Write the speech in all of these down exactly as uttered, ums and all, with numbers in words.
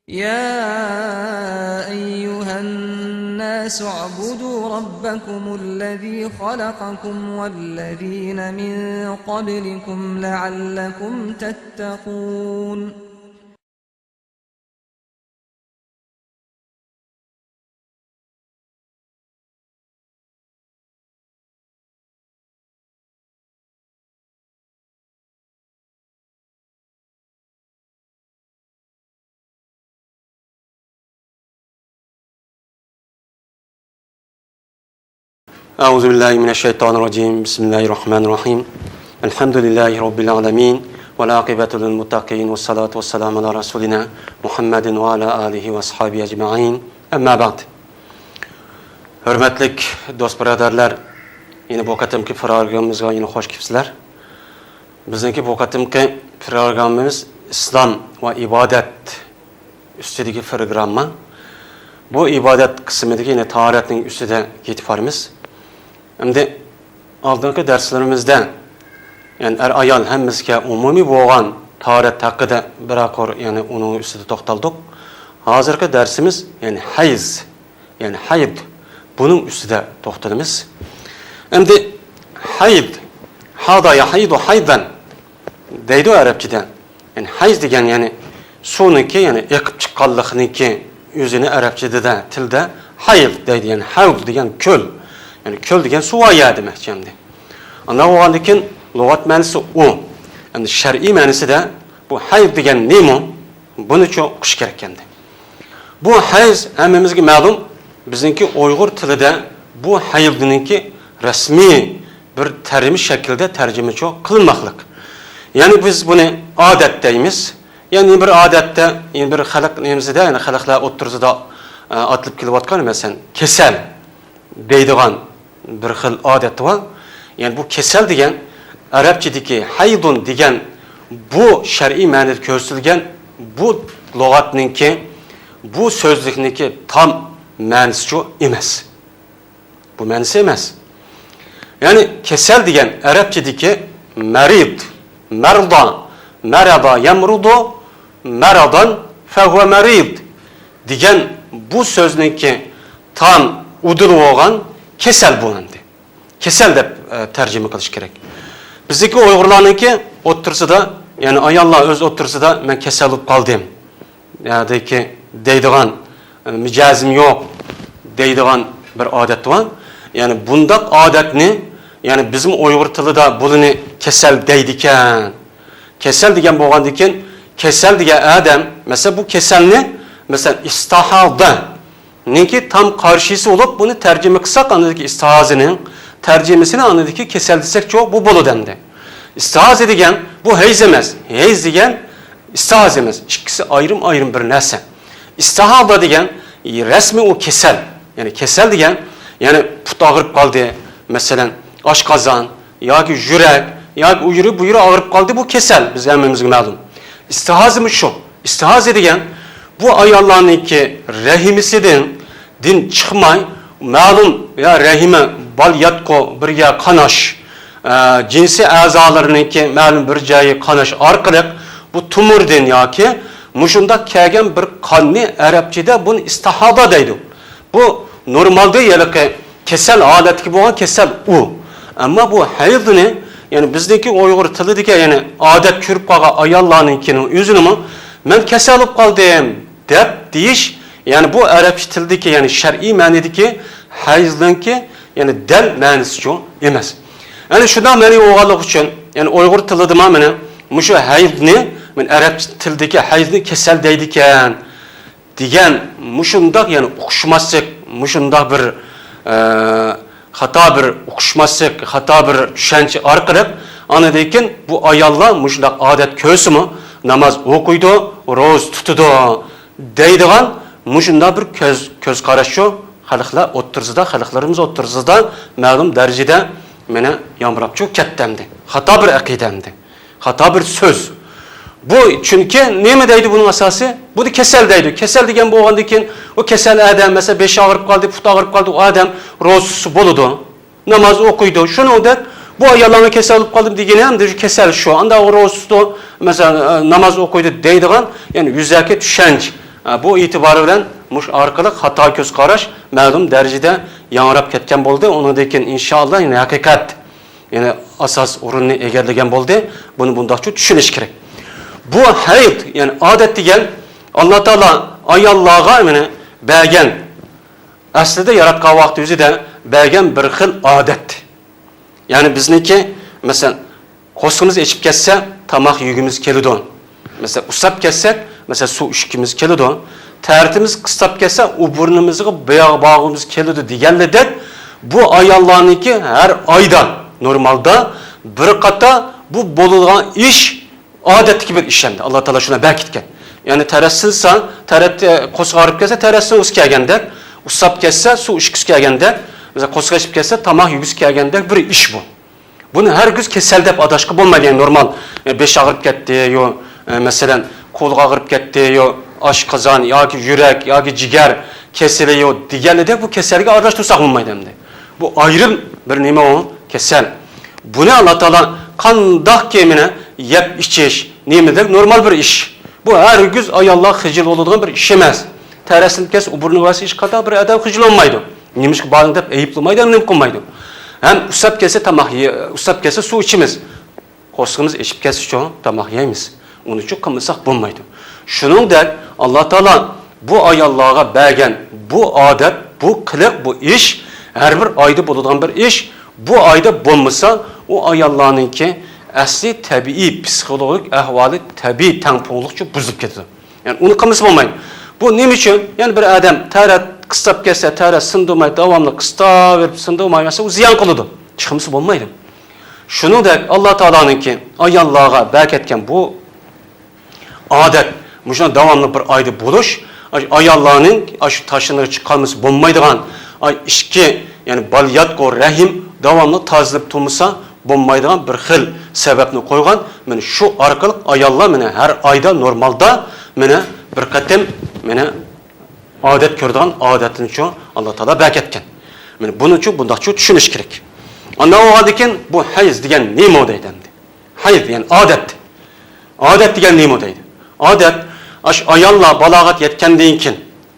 يا أيها الناس اعبدوا ربكم الذي خلقكم والذين من قبلكم لعلكم تتقون. أعوذ بالله من الشيطان الرجيم. بسم الله الرحمن الرحيم. الحمد لله رب العالمين. والعاقبة للمتقين. والصلاة والسلام على رسولنا محمد وعلى آله وأصحابه أجمعين. أما بعد. ھۆرمەتلىك دوست بۇرادەرلەر، يەنە بۇ قېتىمقى پروگراممىمىزغا يەنە خوش كېلىپسىلەر. بىزنىڭكى بۇ قېتىمقى پروگراممىمىز ئىسلام ۋە ئىبادەت ئۈستىدىكى پروگرامما. بۇ ئىبادەت قىسمىدىكى يەنە تاھارەتنىڭ ئۈستىدە كېتىپ بارىمىز. ئەمدى ئالدىنقى دەرسلىرىمىزدە، يەنى ئەر-ئايال ھەممىسىگە ئومۇمىي بولغان تاھارەت ھەققىدە بىرەر قۇر، يەنى ئۇنىڭ ئۈستىدە توختالدۇق. ھازىرقى دەرسىمىز، يەنى ھەيز، يەنى ھەيد، بۇنىڭ ئۈستىدە توختىلىمىز. ئەمدى ھەيد، ھادا يەھىدۇ ھەيدەن دەيدۇ ئەرەبچىدە. يەنى ھەيز دېگەن، يەنى سۇنىڭكى، يەنى ئېقىپ چىققانلىقىنىڭكى ئۆزىنى ئەرەبچىدە، تىلدا ھەيز دەيدۇ، يەنى ھەۋز دېگەن كۆل. يەنى كۆل دېگەن سۇ بار يەر دېمەكچى ئەمدى. ئانداق بولغاندىكىن لۇغەت مەنىسى ئۇ. ئەمدى شەرئىي مەنىسىدە بۇ ھەيز دېگەن نېمە؟ بۇنىچۇ ئۇقۇش كېرەك ئەمدى. بۇ ھەيز ھەممىمىزگە مەلۇم، بىزنىڭكى ئۇيغۇر تىلىدا بۇ ھەيزنىڭكى رەسمىي بىر تەرجىمە شەكلىدە تەرجىمىچۇ قىلىنماقلىق. يەنى بىز بۇنى ئادەت دەيمىز. يەنى بىر ئادەتتە، يەنى بىر خەلق نېمىسىدە، يەنى خەلقلەر ئوتتۇرىسىدا، ئە، ئاتىلىپ كېلىۋاتقان، مەسىلەن، كېسەل دەيدىغان بىر خىل ئادەت بار. يەنى بۇ كېسەل دېگەن ئەرەبچىدىكى ھەيدۇن دېگەن بۇ شەرئىي مەنىدە كۆرسىتىلگەن بۇ لۇغەتنىڭكى، بۇ سۆزلۈكنىڭكى تام مەنىسىچۇ ئەمەس. بۇ مەنىسى ئەمەس. يەنى كېسەل دېگەن ئەرەبچىدىكى مەرىد، مەردا، مەرەدا يەمرۇدۇ، مەرادان فەھۇۋە مەرىد دېگەن بۇ سۆزنىڭكى تام ئۇدۇلى بولغان كېسەل بۇ ئەمدى. كېسەل دەپ، ئە، تەرجىمە قىلىش كېرەك. بىزدىكى ئۇيغۇرلارنىڭكى ئوتتۇرىسىدا، يەنى ئاياللار ئۆز ئوتتۇرىسىدا مەن كېسەل بولۇپ قالدىم. ياكى دەيدىغان، مىجەزىم يوق دەيدىغان بىر ئادەت بار. يەنى بۇنداق ئادەتنى، يەنى بىزمۇ ئۇيغۇر تىلىدا بۇلىنى كېسەل دەيدىكەن. كېسەل دېگەن بولغاندىكىن، كېسەل دېگەن ئادەم، مەسىلەن، بۇ كېسەلنى، مەسىلەن، ئىستىھازە نىڭكى تام قارشىسى بولۇپ، بۇنى تەرجىمە قىلساق، ئاندىكى ئىستىھازىنىڭ تەرجىمىسىنى ئاندىكى كېسەل دېسەكچۇ، بۇ بولىدۇ ئەمدى. ئىستىھازە دېگەن بۇ ھەيز ئەمەس. ھەيز دېگەن ئىستىھازە ئەمەس. ئىككىسى ئايرىم-ئايرىم بىر نەرسە. ئىستىھازە دېگەن رەسمىي ئۇ كېسەل. يەنى كېسەل دېگەن، يەنى پۇت ئاغرىپ قالدى، مەسىلەن، ئاشقازان، ياكى يۈرەك، ياكى ئۇ يېرى، بۇ يېرى ئاغرىپ قالدى، بۇ كېسەل، بىز ھەممىمىزگە مەلۇم. ئىستىھازىمۇ شۇ. ئىستىھازە دېگەن بۇ ئاياللارنىڭكى رەھىمىسىدىن دىن چىقماي، مەلۇم يا رەھىمە، بالىياتقۇ، بىر يا قاناش، ئە، جىنسىي ئەزالىرىنىڭكى مەلۇم بىر جايى قاناش ئارقىلىق بۇ تومۇردىن ياكى مۇشۇنداق كەلگەن بىر قاننى ئەرەبچىدە بۇنى ئىستىھازە دەيدۇ. بۇ نورمالدا ھېلىقى كېسەل ھالەتتىكى بولغان كېسەل ئۇ. ئەمما بۇ ھەيزنى، يەنى بىزنىڭكى ئۇيغۇر تىلىدىكى، يەنى ئادەت كۆرۈپ قالغان ئاياللارنىڭكىنىڭ ئۆزىنىمۇ مەن كېسەل بولۇپ قالدىم دەپ دېيىش، يەنى بۇ ئەرەبچە تىلدىكى، يەنى شەرئىي مەنىدىكى ھەيزنىڭكى، يەنى دەل مەنىسىچۇ ئەمەس. يەنى شۇنداق مەنى بولغانلىقى ئۈچۈن، يەنى ئۇيغۇر تىلىدىمۇ مانا مۇشۇ ھەيزنى، مانا ئەرەبچە تىلدىكى ھەيزنى كېسەل دەيدىكەن. دېگەن مۇشۇنداق، يەنى ئۇقۇشماسلىق، مۇشۇنداق بىر، ئە، خاتا بىر ئۇقۇشماسلىق، خاتا بىر چۈشەنچە ئارقىلىق، ئاندىن كېيىن بۇ ئاياللار مۇشۇنداق ئادەت كۆرسىمۇ، ناماز ئوقۇيدۇ، روزا تۇتىدۇ دەيدىغان مۇشۇنداق بىر كۆز، كۆز قاراشچۇ خەلقلەر ئوتتۇرىسىدا، خەلقلىرىمىز ئوتتۇرىسىدا مەلۇم دەرىجىدە مانا يامراپچۇ كەتتى ئەمدى. خاتا بىر ئەقىدە ئەمدى. خاتا بىر سۆز. بۇ چۈنكى نېمە دەيدۇ بۇنىڭ ئاساسى؟ بۇنى كېسەل دەيدۇ. كېسەل دېگەن بولغاندىن كېيىن، ئۇ كېسەل ئادەم، مەسىلەن، بېشى ئاغرىپ قالدى، پۇتى ئاغرىپ قالدى، ئۇ ئادەم روزىسى بولىدۇ. ناماز ئوقۇيدۇ. شۇنىڭدەك بۇ ئاياللارنىڭ كېسەل بولۇپ قالدىم دېگىنى ھەم شۇ كېسەل شۇ. ئاندا ئۇ روزىسى، مەسىلەن، ناماز ئوقۇيدۇ دەيدىغان، يەنى يۈزەكى چۈشەنچە. ھە، بۇ ئېتىبارى بىلەن مۇشۇ ئارقىلىق خاتا كۆز قاراش مەلۇم دەرىجىدە ياڭراپ كەتكەن بولدى. ئۇنىڭدىن كېيىن، ئىنشائاللا، يەنى ھەقىقەت، يەنى ئاساس ئورۇننى ئىگىلىگەن بولدى. بۇنى بۇنداقچە چۈشىنىش كېرەك. بۇ ھەيز، يەنى ئادەت دېگەن، ئاللا تائالا ئاياللارغا، يەنى، بەرگەن، ئەسلىدە ياراتقان ۋاقتى ئۆزىدە بەرگەن بىر خىل ئادەت. يەنى بىزنىڭكى، مەسىلەن، قورسىقىمىز ئېچىپ كەتسە، تاماق يېگۈمىز كېلىدۇ. مەسىلەن، ئۇسساپ كەتسەك، مەسىلەن، سۇ ئىچكۈمىز كېلىدۇ. تەرىتىمىز قىستاپ كەتسە، ئۇ بۇرنىمىزغا بېغ-، باغىمىز كېلىدۇ دېگەنلىدەك، بۇ ئاياللارنىڭكى ھەر ئايدا نورمالدا بىر قاتا بۇ بولىدىغان ئىش، ئادەتتىكى بىر ئىش ئەمدى. ئاللا تائالا شۇنى بەركىتكەن. يەنى تەرەت سىنسا، تەرەت، ئە، قورسىقى ئاغرىپ كەتسە، تەرەت سىنغۇسى كەلگەندەك، ئۇسساپ كەتسە، سۇ ئىچكۈسى كەلگەندەك، مەسىلەن، قورسىقى ئېچىپ كەتسە، تاماق يېگۈسى كەلگەندەك بىر ئىش بۇ. بۇنى ھەرگىز كېسەل دەپ ئاتاشقا بولمايدۇ، يەنى نورمال، ئە، بېشى ئاغرىپ كەتتى، يو، ئە، مەسىلەن، قولى ئاغرىپ كەتتى، يو، ئاشقازان ياكى يۈرەك ياكى جىگەر كېسىلى، يو، دېگەنلىدەك بۇ كېسەلگە ئارىلاشتۇرساق بولمايدۇ ئەمدى. بۇ ئايرىم بىر نېمە ئۇ؟ كېسەل. بۇنى ئاللا تائالا قانداق كېمىنى يەپ ئىچىش، نېمىدەك نورمال بىر ئىش. بۇ ھەرگىز ئاياللار خىجىل بولىدىغان بىر ئىش ئەمەس. تەرەتسىنىپ كەتسە، ئۇ بۇرنى بەرسە، ھېچقانداق بىر ئادەم خىجىل بولمايدۇ. نېمىشقا بارىڭ دەپ ئەيىبلىمايدۇ، ھەم نېمە قىلمايدۇ. ھەم ئۇسساپ كەتسە، تاماق يە-، ئۇسساپ كەتسە، سۇ ئىچىمىز. قورسىقىمىز ئېچىپ كەتسىچۇ، تاماق يەيمىز. ئۇنىچۇ قىلمىساق بولمايدۇ. شۇنىڭدەك ئاللا تائالا بۇ ئاياللارغا بەرگەن بۇ ئادەت، بۇ قىلىق، بۇ ئىش، ھەر بىر ئايدا بولىدىغان بىر ئىش. بۇ ئايدا بولمىسا، ئۇ ئاياللارنىڭكى ئەسلى تەبىئىي پسىخولوگىك ئەھۋالى، تەبىئىي تەڭپۇڭلۇقچۇ بۇزۇلۇپ كېتىدۇ. يەنى ئۇنى قىلمىسا بولمايدۇ. بۇۇ نېمە ئۈچۈن؟ يەنى بىر ئادەم تەرەت قىستاپ كەتسە، تەرەت سىندۇرماي، داۋاملىق قىستاۋېرىپ سىندۇرماي مەسىلەن، ئۇ زىيان قىلىدۇ. ئىشقىلمىسا بولمايدۇ. شۇنىڭدەك ئاللا تائالانىڭكى ئاياللارغا بەركەتكەن بۇ ئادەت، مۇشۇ داۋاملىق بىر ئايدا بولۇش، ئاياللارنىڭ ئاشۇ تاشلىنىغا چىقارمىسا بولمايدىغان، ئىچكى، يەنى بالىياتقۇ رەھىم داۋاملىق تازىلىنىپ تۇرمىسا بولمايدىغان بىر خىل سەۋەبنى قويغان. مانا شۇ ئارقىلىق ئاياللار مانا ھەر ئايدا نورمالدا مانا بىر قېتىم مانا ئادەت كۆرىدىغان ئادەتنىچۇ ئاللا تائالا بەركەتكەن. مانا بۇنىچۇ بۇنداقچۇ چۈشىنىش كېرەك. ئاندىن بولغاندىن كېيىن بۇ ھەيز دېگەن نېمە دەيدۇ ئەمدى؟ ھەيز، يەنى ئادەت. ئادەت دېگەن نېمە دەيدۇ؟ ئادەت، ئاشۇ ئاياللار بالاغەت يەتكەندىن كېيىن،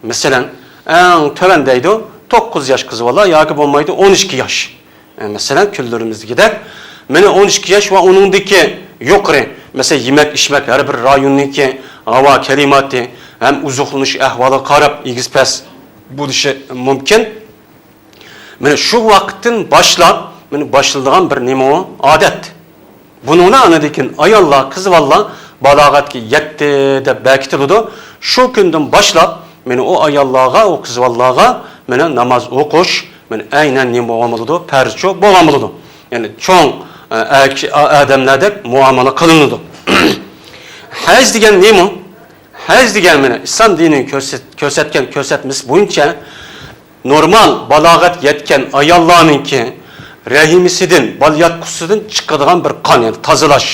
مەسىلەن، ئەڭ تۆۋەن دەيدۇ، توققۇز ياش قىز بالا ياكى بولمايدۇ ئون ئىككى ياش. ئە، مەسىلەن، كۈنلىرىمىزدىكىدەك، مانا ئون ئىككى ياش ۋە ئۇنىڭدىكى يۇقىرى، مەسىلەن، يېمەك-ئىچمەك، ھەر بىر رايوننىڭكى ھاۋا كىلىماتى ھەم ئوزۇقلىنىش ئەھۋالىغا قاراپ ئېگىز-پەس بولۇشى مۇمكىن. مانا شۇ ۋاقىتتىن باشلاپ، مانا باشلىنىدىغان بىر نېمە ئۇ؟ ئادەت. بۇنىڭدا ئاندىن كېيىن ئاياللار، قىز بالىلار بالاغەتكە يەتتى دەپ بەركىتىلىدۇ. شۇ كۈندىن باشلاپ، مانا ئۇ ئاياللارغا، ئۇ قىز بالىلارغا، مانا ناماز ئوقۇش، مانا ئەينەن نېمە بولغان بولىدۇ؟ پەرزچۇ بولغان بولىدۇ. يەنى چوڭ، ئە، ئەر كىشى، ئا-، ئادەملەردەك مۇئامىلە قىلىنىدۇ. ھەيز دېگەن نېمە؟ ھەيز دېگەن مانا ئىسلام دىنىنىڭ كۆرسەت-، كۆرسەتكەن كۆرسەتمىسى بويىچە نورمال بالاغەت يەتكەن ئاياللارنىڭكى رەھىمىسىدىن، بالىياتقۇسىدىن چىقىدىغان بىر قان، يەنى تازىلاش.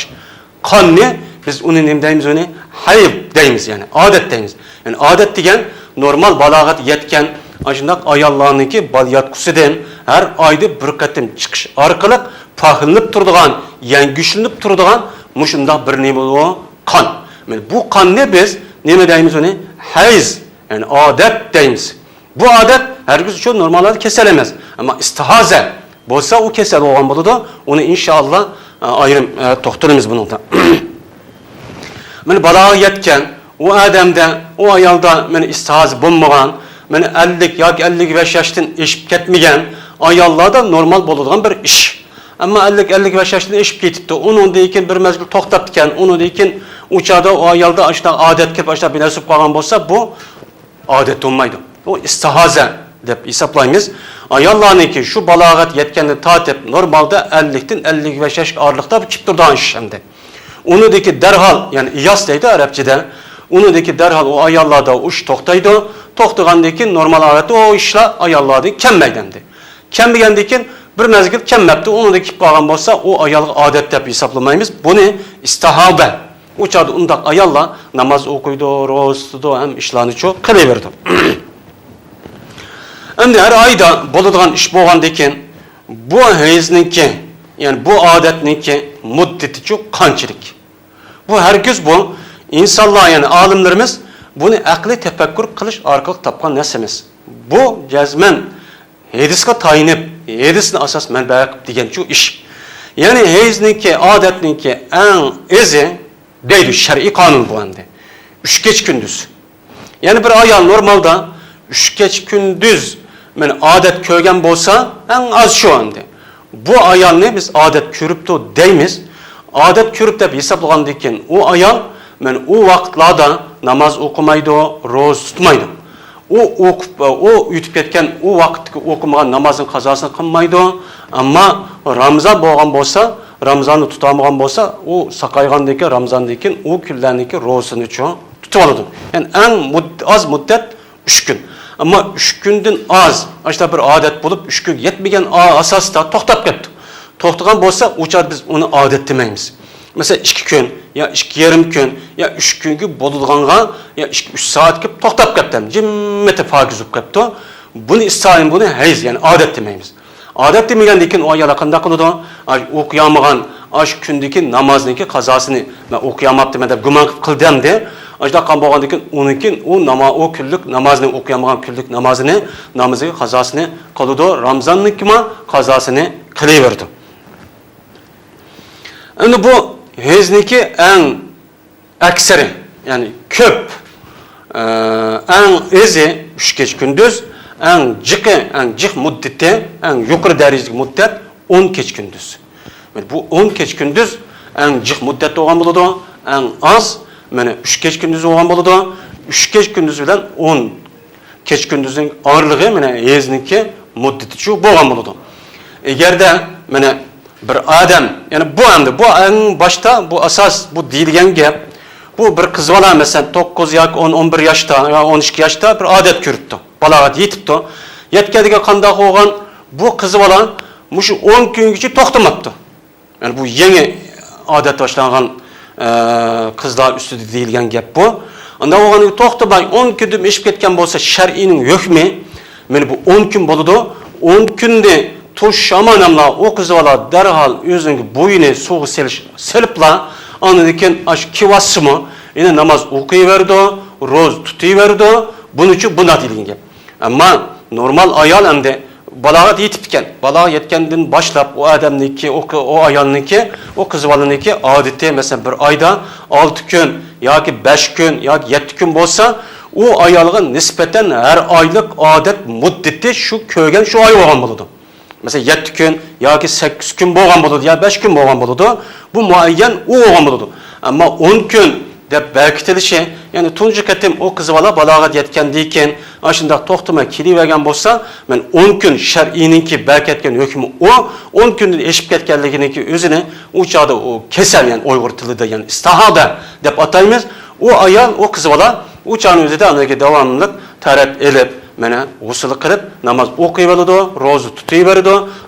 قاننى بىز ئۇنى نېمە دەيمىز ئۇنى؟ ھەيز دەيمىز، يەنى ئادەت دەيمىز. يەنى ئادەت دېگەن نورمال بالاغەت يەتكەن ئاشۇنداق ئاياللارنىڭكى بالىياتقۇسىدىن ھەر ئايدا بىر قېتىم چىقىش ئارقىلىق پاكلىنىپ تۇرىدىغان، يەڭگۈشلىنىپ تۇرىدىغان مۇشۇنداق بىر نېمە بۇ؟ قان. مانا بۇ قاننى بىز نېمە دەيمىز ئۇنى؟ ھەيز، يەنى ئادەت دەيمىز. بۇ ئادەت ھەرگىز شۇ نورمال ھالدا كېسەل ئەمەس، ئەمما ئىستىھازە بولسا ئۇ كېسەل بولغان بولىدۇ. ئۇنى ئىنشائاللا، ئە، ئايرىم، ئە، توختىلىمىز بۇنىڭدا. مانا بالاغا يەتكەن ئۇ ئادەمدە، ئۇ ئايالدا مانا ئىستىھازە بولمىغان، مانا ئەللىك ياكى ئەللىك بەش ياشتىن ئېشىپ كەتمىگەن ئاياللاردا نورمال بولىدىغان بىر ئىش. ئەمما ئەللىك، ئەللىك بەش ياشتىن ئېشىپ كېتىپتۇ. ئۇنىڭدىن كېيىن بىر مەزگىل توختاپتىكەن. ئۇنىڭدىن كېيىن ئۇ چاغدا ئۇ ئايالدا ئاشۇنداق ئادەت كېلىپ، ئاشۇنداق بىر نەرسە بولۇپ قالغان بولسا، بۇ ئادەت بولمايدۇ. ئۇ ئىستىھازە دەپ ھېسابلايمىز. ئاياللارنىڭكى شۇ بالاغەت يەتكەندىن تارتىپ، نورمالدا ئەللىكتىن ئەللىك بەش ياشقا ئارىلىقتا بۇ كېلىپ تۇرىدىغان ئىش ئەمدى. ئۇنىڭدىن كېيىن دەرھال، يەنى ئىياس دەيدۇ ئەرەبچىدە. ئۇنىڭدىن كېيىن دەرھال ئۇ ئاياللاردا ئۇ ئىش توختايدۇ. توختىغاندىن كېيىن نورمال ھالەتتە ئۇ ئىشلار ئاياللاردىن كەلمەيدۇ ئەمدى. كەلمىگەندىن كېيىن بىر مەزگىل كەلمەپتۇ، ئۇنىڭدىن كېلىپ قالغان بولسا، ئۇ ئايالغا ئادەت دەپ ھېسابلىمايمىز. بۇنى ئىستىھازە. ئۇ چاغدا ئۇنداق ئاياللار ناماز ئوقۇيدۇ، روزا تۇتىدۇ، ھەم ئىشلارنىچۇ قىلىۋېرىدۇ. ئەمدى ھەر ئايدا بولىدىغان ئىش بولغاندىن كېيىن، بۇ ھەيزنىڭكى، يەنى بۇ ئادەتنىڭكى مۇددىتىچۇ قانچىلىك؟ بۇ ھەرگىز بۇ ئىنسانلار، يەنى ئالىملىرىمىز بۇنى ئەقلىي تەپەككۇر قىلىش ئارقىلىق تاپقان نەرسە ئەمەس. بۇ جەزمەن ھەدىسكە تايىنىپ، ھەدىسنى ئاساس مەنبە قىلىپ دېگەنچۇ ئىش. يەنى ھەيزنىڭكى، ئادەتنىڭكى ئەڭ ئېزى دەيدۇ، شەرئىي قانۇن بۇ ئەمدى. ئۈچ كېچە كۈندۈز. يەنى بىر ئايال نورمالدا ئۈچ كېچە كۈندۈز مەن ئادەت كۆرگەن بولسا، ئەڭ ئاز شۇ ئەمدى. بۇ ئايالنى بىز ئادەت كۆرۈپتۇ دەيمىز. ئادەت كۆرۈپ دەپ ھېسابلىغاندىن كېيىن ئۇ ئايال مەن ئۇ ۋاقىتلاردا ناماز ئوقۇمايدۇ، روزا تۇتمايدۇ. ئۇ ئوقۇپ، ئۇ ئۆتۈپ كەتكەن ئۇ ۋاقىتتىكى ئوقۇمىغان نامازنىڭ قازاسىنى قىلمايدۇ. ئەمما رامزان بولغان بولسا، رامزاننى تۇتالمىغان بولسا، ئۇ ساقايغاندىن كېيىن، رامزاندىن كېيىن ئۇ كۈنلەرنىڭكى روزىسىنىچۇ تۇتۇۋالىدۇ. يەنى ئەڭ مۇد-، ئاز مۇددەت ئۈچ كۈن. ئەمما ئۈچ كۈندىن ئاز، ئاشۇنداق بىر ئادەت بولۇپ، ئۈچ كۈنگە يەتمىگەن ئا-، ئاساستا توختاپ كەتتى. توختىغان بولسا، ئۇ چاغدا بىز ئۇنى ئادەت دېمەيمىز. مەسىلەن، ئىككى كۈن، يا ئىككى يېرىم كۈن، يا ئۈچ كۈنگە بولىدىغانغا، يا ئىككى، ئۈچ سائەتكە توختاپ كەتتى. جىممىتى پاكىز بولۇپ كەپتۇ. بۇنى ئىستايىن، بۇنى ھەيز، يەنى ئادەت دېمەيمىز. ئادەت دېمىگەندىن كېيىن ئۇ ئاياللار قانداق قىلىدۇ؟ ئاش ئوقۇيالمىغان، ئاش كۈندىكى نامازنىڭكى قازاسىنى مەن ئوقۇيالماپتىمەن دەپ گۇمان قىلىپ قىلدى ئەمدى. ئاشۇنداق قىلغان بولغاندىن كېيىن ئۇنىڭكى ئۇ ناما-، ئۇ كۈنلۈك نامازنى ئوقۇيالمىغان كۈنلۈك نامازىنى، نامىزىنىڭ قازاسىنى قىلىدۇ. رامزاننىڭكىمۇ قازاسىنى قىلىۋېرىدۇ. ئەمدى بۇ ھەيزنىڭكى ئەڭ ئەكسىرى، يەنى كۆپ، ئە، ئەڭ ئېزى ئۈچ كېچە كۈندۈز، ئەڭ جىقى، ئەڭ جىق مۇددىتى، ئەڭ يۇقىرى دەرىجىلىك مۇددەت ئون كېچە كۈندۈز. بۇ ئون كېچە كۈندۈز ئەڭ جىق مۇددەت بولغان بولىدۇ، ئەڭ ئاز، مانا، ئۈچ كېچە كۈندۈز بولغان بولىدۇ. ئۈچ كېچە كۈندۈز بىلەن ئون كېچە كۈندۈزنىڭ ئارىلىقى، مانا، ھەيزنىڭكى مۇددىتى شۇ بولغان بولىدۇ. ئەگەردە، مانا، بىر ئادەم، يەنى بۇ ئەمدى، بۇ ئەڭ باشتا، بۇ ئاساس، بۇ دېيىلگەن گەپ. بۇ بىر قىز بالا، مەسىلەن، توققۇز ياكى ئون، ئون بىر ياشتا، يا ئون ئىككى ياشتا بىر ئادەت كۆرۈپتۇ. بالاغەت يېتىپتۇ. يەتكەندىكىن قانداق بولغان؟ بۇ قىز بالا مۇشۇ ئون كۈنگىچە توختىماپتۇ. يەنى بۇ يېڭى ئادەت باشلانغان، ئە، قىزلار ئۈستىدە دېيىلگەن گەپ بۇ. ئانداق بولغاندىكىن توختىماي ئون كۈندىن ئېشىپ كەتكەن بولسا شەرئىينىڭ ھۆكمى، مانا بۇ ئون كۈن بولىدۇ. ئون كۈندە تۇش شامان ئەملا ئۇ قىز بالا دەرھال ئۆزىنىڭ بوينى سۇغا سېلىش، سېلىپلا، ئاندىن كېيىن ئاشۇ كېۋاتسىمۇ، يەنە ناماز ئوقۇيۋېرىدۇ، روزا تۇتۇۋېرىدۇ. بۇنىڭ ئۈچۈن بۇنداق دېيىلگەن گەپ. ئەمما نورمال ئايال ئەمدى بالاغەت يېتىپتىكەن. بالاغەت يەتكەندىن باشلاپ ئۇ ئادەمنىڭكى، ئۇ، ئۇ ئايالنىڭكى، ئۇ قىز بالىنىڭكى ئادىتى، مەسىلەن، بىر ئايدا ئالتە كۈن ياكى بەش كۈن ياكى يەتتە كۈن بولسا، ئۇ ئايالغا نىسبەتەن ھەر ئايلىق ئادەت مۇددىتى شۇ كۆرگەن شۇ ئاي بولغان بولىدۇ. مەسىلەن، يەتتە كۈن ياكى سەككىز كۈن بولغان بولىدۇ، يا بەش كۈن بولغان بولىدۇ. بۇ مۇئەييەن ئۇ بولغان بولىدۇ. ئەمما ئون كۈن دەپ بەركىتىلىشى، يەنى تۇنجى قېتىم ئۇ قىز بالا بالاغەت يەتكەندىن كېيىن، ئاشۇنداق توختىماي كېلىۋەرگەن بولسا، مەن ئون كۈن شەرئىينىڭكى بەركەتكەن ھۆكمى ئۇ، ئون كۈندىن ئېشىپ كەتكەنلىكىنىڭكى ئۆزىنى ئۇ چاغدا ئۇ كېسەل، يەنى ئۇيغۇر تىلىدا، يەنى ئىستىھادە دەپ ئاتايمىز. ئۇ ئايال، ئۇ قىز بالا ئۇ چاغنىڭ ئۆزىدە ئانىڭكى داۋاملىق تەرەت ئېلىپ، مانا، غۇسۇل قىلىپ، ناماز ئوقۇيۋېرىدۇ، روزا تۇتۇۋېرىدۇ،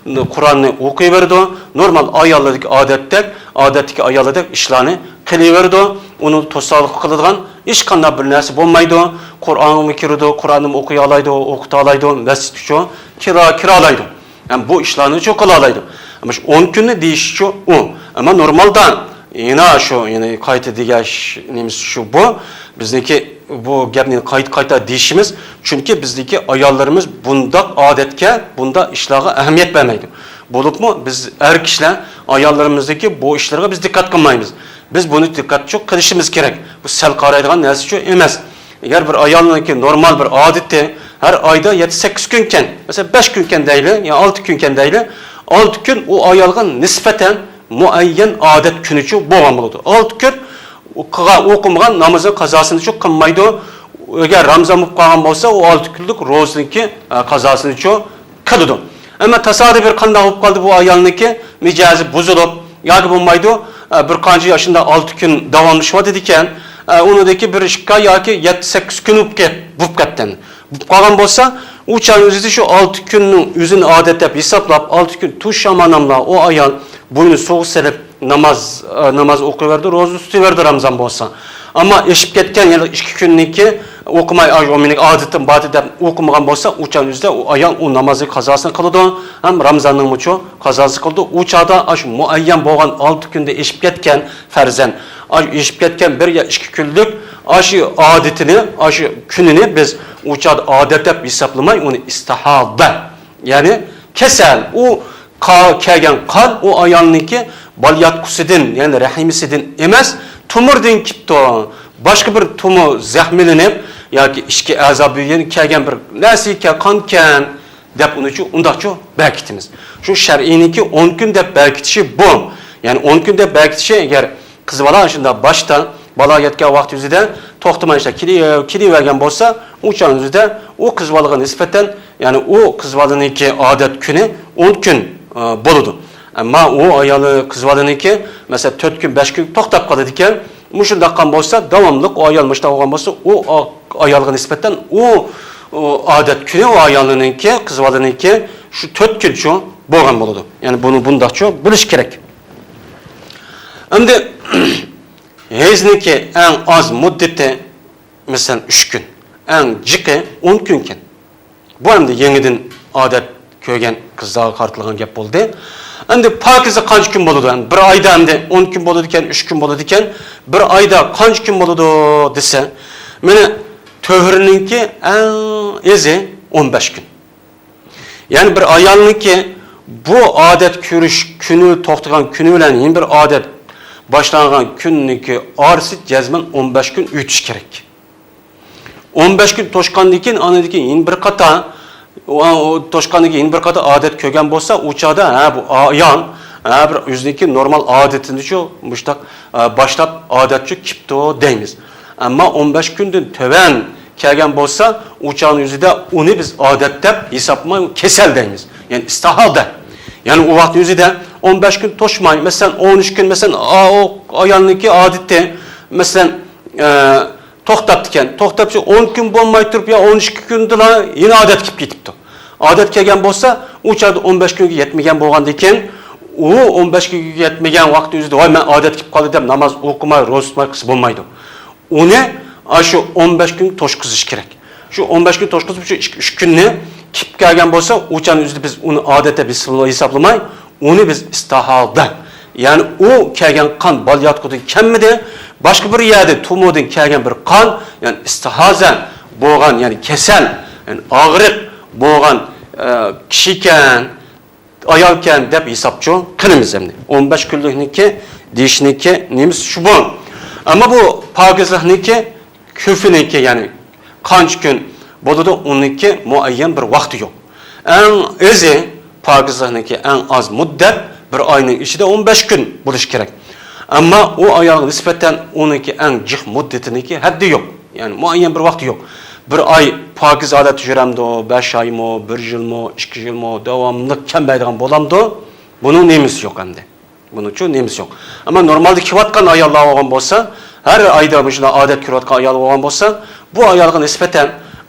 قۇرئاننى ئوقۇيۋېرىدۇ، نورمال ئاياللاردىكى ئادەتتەك، ئادەتتىكى ئاياللاردەك ئىشلارنى قىلىۋېرىدۇ. ئۇنى توسالغۇ قىلىدىغان ھېچقانداق بىر نەرسە بولمايدۇ. قۇرئانغىمۇ كىرىدۇ، قۇرئاننىمۇ ئوقۇيالايدۇ، ئوقۇتالايدۇ، مەسچىتكىچۇ كىرا-، كىرالايدۇ. ھەم بۇ ئىشلارنىچۇ قىلالايدۇ. ئەمما شۇ ئون كۈننى دېيىشىچۇ ئۇ. ئەمما نورمالدا يەنە شۇ، يەنى قايتا دېگەن نېمىسى شۇ بۇ. بىزنىڭكى بۇ گەپنى قايتا-قايتا دېيىشىمىز. چۈنكى بىزنىڭكى ئاياللىرىمىز بۇنداق ئادەتكە، بۇنداق ئىشلارغا ئەھمىيەت بەرمەيدۇ. بولۇپمۇ بىز ئەر كىشىلەر ئاياللىرىمىزنىڭكى بۇ ئىشلىرىغا بىز دىققەت قىلمايمىز. بىز بۇنى دىققەتچۇ قىلىشىمىز كېرەك. بۇ سەل قارايدىغان نەرسىچۇ ئەمەس. ئەگەر بىر ئايالنىڭكى نورمال بىر ئادىتى، ھەر ئايدا يەتتە-سەككىز كۈنكەن، مەسىلەن، بەش كۈنكەن دەيلى، يا ئالتە كۈنكەن دەيلى، ئالتە كۈن ئۇ ئايالغا نىسبەتەن مۇئەييەن ئادەت كۈنىچۇ بولغان بولىدۇ. ئالتە كۈن ئۇ قىلغان، ئوقۇمىغان نامىزى قازاسىنىچۇ قىلمايدۇ. ئەگەر رامزان بولۇپ قالغان بولسا، ئۇ ئالتە كۈنلۈك روزىنىڭكى، ئە، قازاسىنىچۇ قىلىدۇ. ئەمما تاسادىپىي بىر قانداق بولۇپ قالدى بۇ ئايالنىڭكى مىجەزى بۇزۇلۇپ، ياكى بولمايدۇ، ئە، بىر قانچە ئاشۇنداق ئالتە كۈن داۋاملىشىۋاتىدىكەن، ئە، ئۇنىڭدىكى بىر ئىككى ئاي ياكى يەتتە-سەككىز كۈن بولۇپ كەت-، بولۇپ كەتتى. بولۇپ قالغان بولسا، ئۇ چاغنىڭ ئۆزىدە شۇ ئالتە كۈننىڭ ئۆزىنى ئادەت دەپ ھېسابلاپ، ئالتە كۈن تۇش شاماناملا ئۇ ئايال بوينى سۇغا سېلىپ ناماز، ئە، ناماز ئوقۇۋەردى، روزا تۇتۇۋەردى رامزان بولسا. ئەمما ئېشىپ كەتكەن يەنە ئىككى كۈننىكى ئوقۇماي، ئاي، ئۇ مېنىڭ ئادىتىم بار دەپ ئوقۇمىغان بولسا، ئۇ چاغنىڭ ئۆزىدە ئۇ ئايال ئۇ نامازنى قازاسىنى قىلىدۇ، ھەم رامزاننىڭمۇچۇ قازاسى قىلىدۇ. ئۇ چاغدا ئاشۇ مۇئەييەن بولغان ئالتە كۈندە ئېشىپ كەتكەن پەرزەن، ئاشۇ ئېشىپ كەتكەن بىر يا ئىككى كۈنلۈك ئاشۇ ئادىتىنى، ئاشۇ كۈنىنى بىز ئۇ چاغدا ئادەت دەپ ھېسابلىماي، ئۇنى ئىستىھادە، يەنى كېسەل، ئۇ قا-، كەلگەن قان ئۇ ئايالنىڭكى بالىياتقۇسىدىن، يەنى رەھىمىسىدىن ئەمەس، تومۇردىن كېپتۇ. باشقا بىر تومۇر زەخىملىنىپ ياكى ئىچكى ئەزا بۈگۈن كەلگەن بىر نەرسىكەن، قانكەن دەپ ئۇنى شۇ، ئۇنداقچۇ بەركىتىمىز. شۇ شەرئىينىڭكى ئون كۈن دەپ بەركىتىشى بۇ. يەنى ئون كۈن دەپ بەركىتىشى، ئەگەر قىز بالا شۇنداق باشتا بالا يەتكەن ۋاقتى يۈزىدە توختىماي ئىشلەپ كېلى-، كېلىۋەرگەن بولسا، ئۇ چاغ يۈزىدە ئۇ قىز بالىغا نىسبەتەن، يەنى ئۇ قىز بالىنىڭكى ئادەت كۈنى ئون كۈن، ئە، بولىدۇ. ئەمما ئۇ ئايالى، قىز بالىنىڭكى، مەسىلەن، تۆت كۈن، بەش كۈن توختاپ قالىدىكەن. مۇشۇنداق قىلغان بولسا، داۋاملىق ئۇ ئايال مۇشۇنداق بولغان بولسا، ئۇ ئا-، ئايالغا نىسبەتەن ئۇ، ئۇ ئادەت كۈنى ئۇ ئايالنىڭكى، قىز بالىنىڭكى شۇ تۆت كۈنچۇ بولغان بولىدۇ. يەنى بۇنى بۇنداقچۇ بىلىش كېرەك. ئەمدى ھەيزنىڭكى ئەڭ ئاز مۇددىتى، مەسىلەن، ئۈچ كۈن، ئەڭ جىقى ئون كۈنكەن. بۇ ئەمدى يېڭىدىن ئادەت كۆرگەن قىزلارغا قارىتىلغان گەپ بولدى. ئەمدى پاكىزە قانچە كۈن بولىدۇ؟ ئەمدى بىر ئايدا ئەمدى ئون كۈن بولىدىكەن، ئۈچ كۈن بولىدىكەن، بىر ئايدا قانچە كۈن بولىدۇ دېسە، مانا، تۆھۈرنىڭكى ئەڭ ئېزى ئون بەش كۈن. يەنى بىر ئايالنىڭكى بۇ ئادەت كۆرۈش كۈنى توختىغان كۈنى بىلەن يەنە بىر ئادەت باشلانغان كۈننىڭكى ئارىسى جەزمەن ئون بەش كۈن ئۆتۈش كېرەك. ئون بەش كۈن توشقاندىن كېيىن، ئاندىن كېيىن يەنە بىر قاتا، ئۇ، ئۇ توشقاندىن كېيىن يەنە بىر قاتا ئادەت كۆرگەن بولسا، ئۇ چاغدا، ھە، بۇ ئايال، ھە، بىر ئۆزىنىڭكى نورمال ئادىتىنىچۇ مۇشتاق، ئە، باشلاپ ئادەتچۇ كېپتۇ دەيمىز. ئەمما ئون بەش كۈندىن تۆۋەن كەلگەن بولسا، ئۇ چاغنىڭ ئۆزىدە ئۇنى بىز ئادەت دەپ ھېسابلىماي، ئۇ كېسەل دەيمىز. يەنى ئىستىھالە. يەنى ئۇ ۋاقىتنىڭ ئۆزىدە ئون بەش كۈن توشماي، مەسىلەن، ئون ئۈچ كۈن، مەسىلەن، ئا-، ئۇ ئايالنىڭكى ئادىتى، مەسىلەن، ئە، توختاپتىكەن. توختاپ شۇ ئون كۈن بولماي تۇرۇپ، يا ئون ئىككى كۈندىلا يەنە ئادەت كېلىپ كېتىپتۇ. ئادەت كەلگەن بولسا، ئۇ چاغدا ئون بەش كۈنگە يەتمىگەن بولغاندىكىن، ئۇ ئون بەش كۈنگە يەتمىگەن ۋاقىت ئۆزىدە، ۋاي، مەن ئادەت كېلىپ قالدى دەپ ناماز ئوقۇماي، روزا تۇتماي قىلسا بولمايدۇ. ئۇنى ئاشۇ ئون بەش كۈن توشقۇزۇش كېرەك. شۇ ئون بەش كۈن توشقۇزۇپ، شۇ ئىككى، ئۈچ كۈننى كېلىپ كەلگەن بولسا، ئۇ چاغنىڭ ئۆزىدە بىز ئۇنى ئادەت دەپ ھېسابلىماي، ئۇنى بىز ئىستىھالە. يەنى ئۇ كەلگەن قان بالىياتقۇدىن كەلمىدى، باشقا بىر يەردىن تومۇردىن كەلگەن بىر قان، يەنى ئىستىھازە بولغان، يەنى كېسەل، يەنى ئاغرىق بولغان، ئە، كىشىكەن، ئايالكەن دەپ ھېسابچۇ قىلىمىز ئەمدى. ئون بەش كۈنلۈكنىڭكى دېيىشنىڭكى نېمىسى شۇ بۇ. ئەمما بۇ پاكىزلىقنىڭكى كۆپىنىڭكى، يەنى قانچە كۈن بولىدۇ، ئۇنىڭكى مۇئەييەن بىر ۋاقتى يوق. ئەڭ ئېزى، پاكىزلىقنىڭكى ئەڭ ئاز مۇددەت بىر ئاينىڭ ئىچىدە ئون بەش كۈن بولۇشى كېرەك. ئەمما ئۇ ئايالغا نىسبەتەن ئۇنىڭكى ئەڭ جىق مۇددىتىنىڭكى ھەددى يوق. يەنى مۇئەييەن بىر ۋاقتى يوق. بىر ئاي پاكىز ھالەتتە يۈرەمدۇ، بەش ئايمۇ، بىر يىلمۇ، ئىككى يىلمۇ، داۋاملىق كەلمەيدىغان بولامدۇ؟ بۇنىڭ نېمىسى يوق ئەمدى. بۇنىڭچۇ نېمىسى يوق. ئەمما نورمالدا كېلىۋاتقان ئاياللار بولغان بولسا، ھەر ئايدا مۇشۇنداق ئادەت كۆرۈۋاتقان ئايال بولغان بولسا، بۇ ئايالغا نىسبەتەن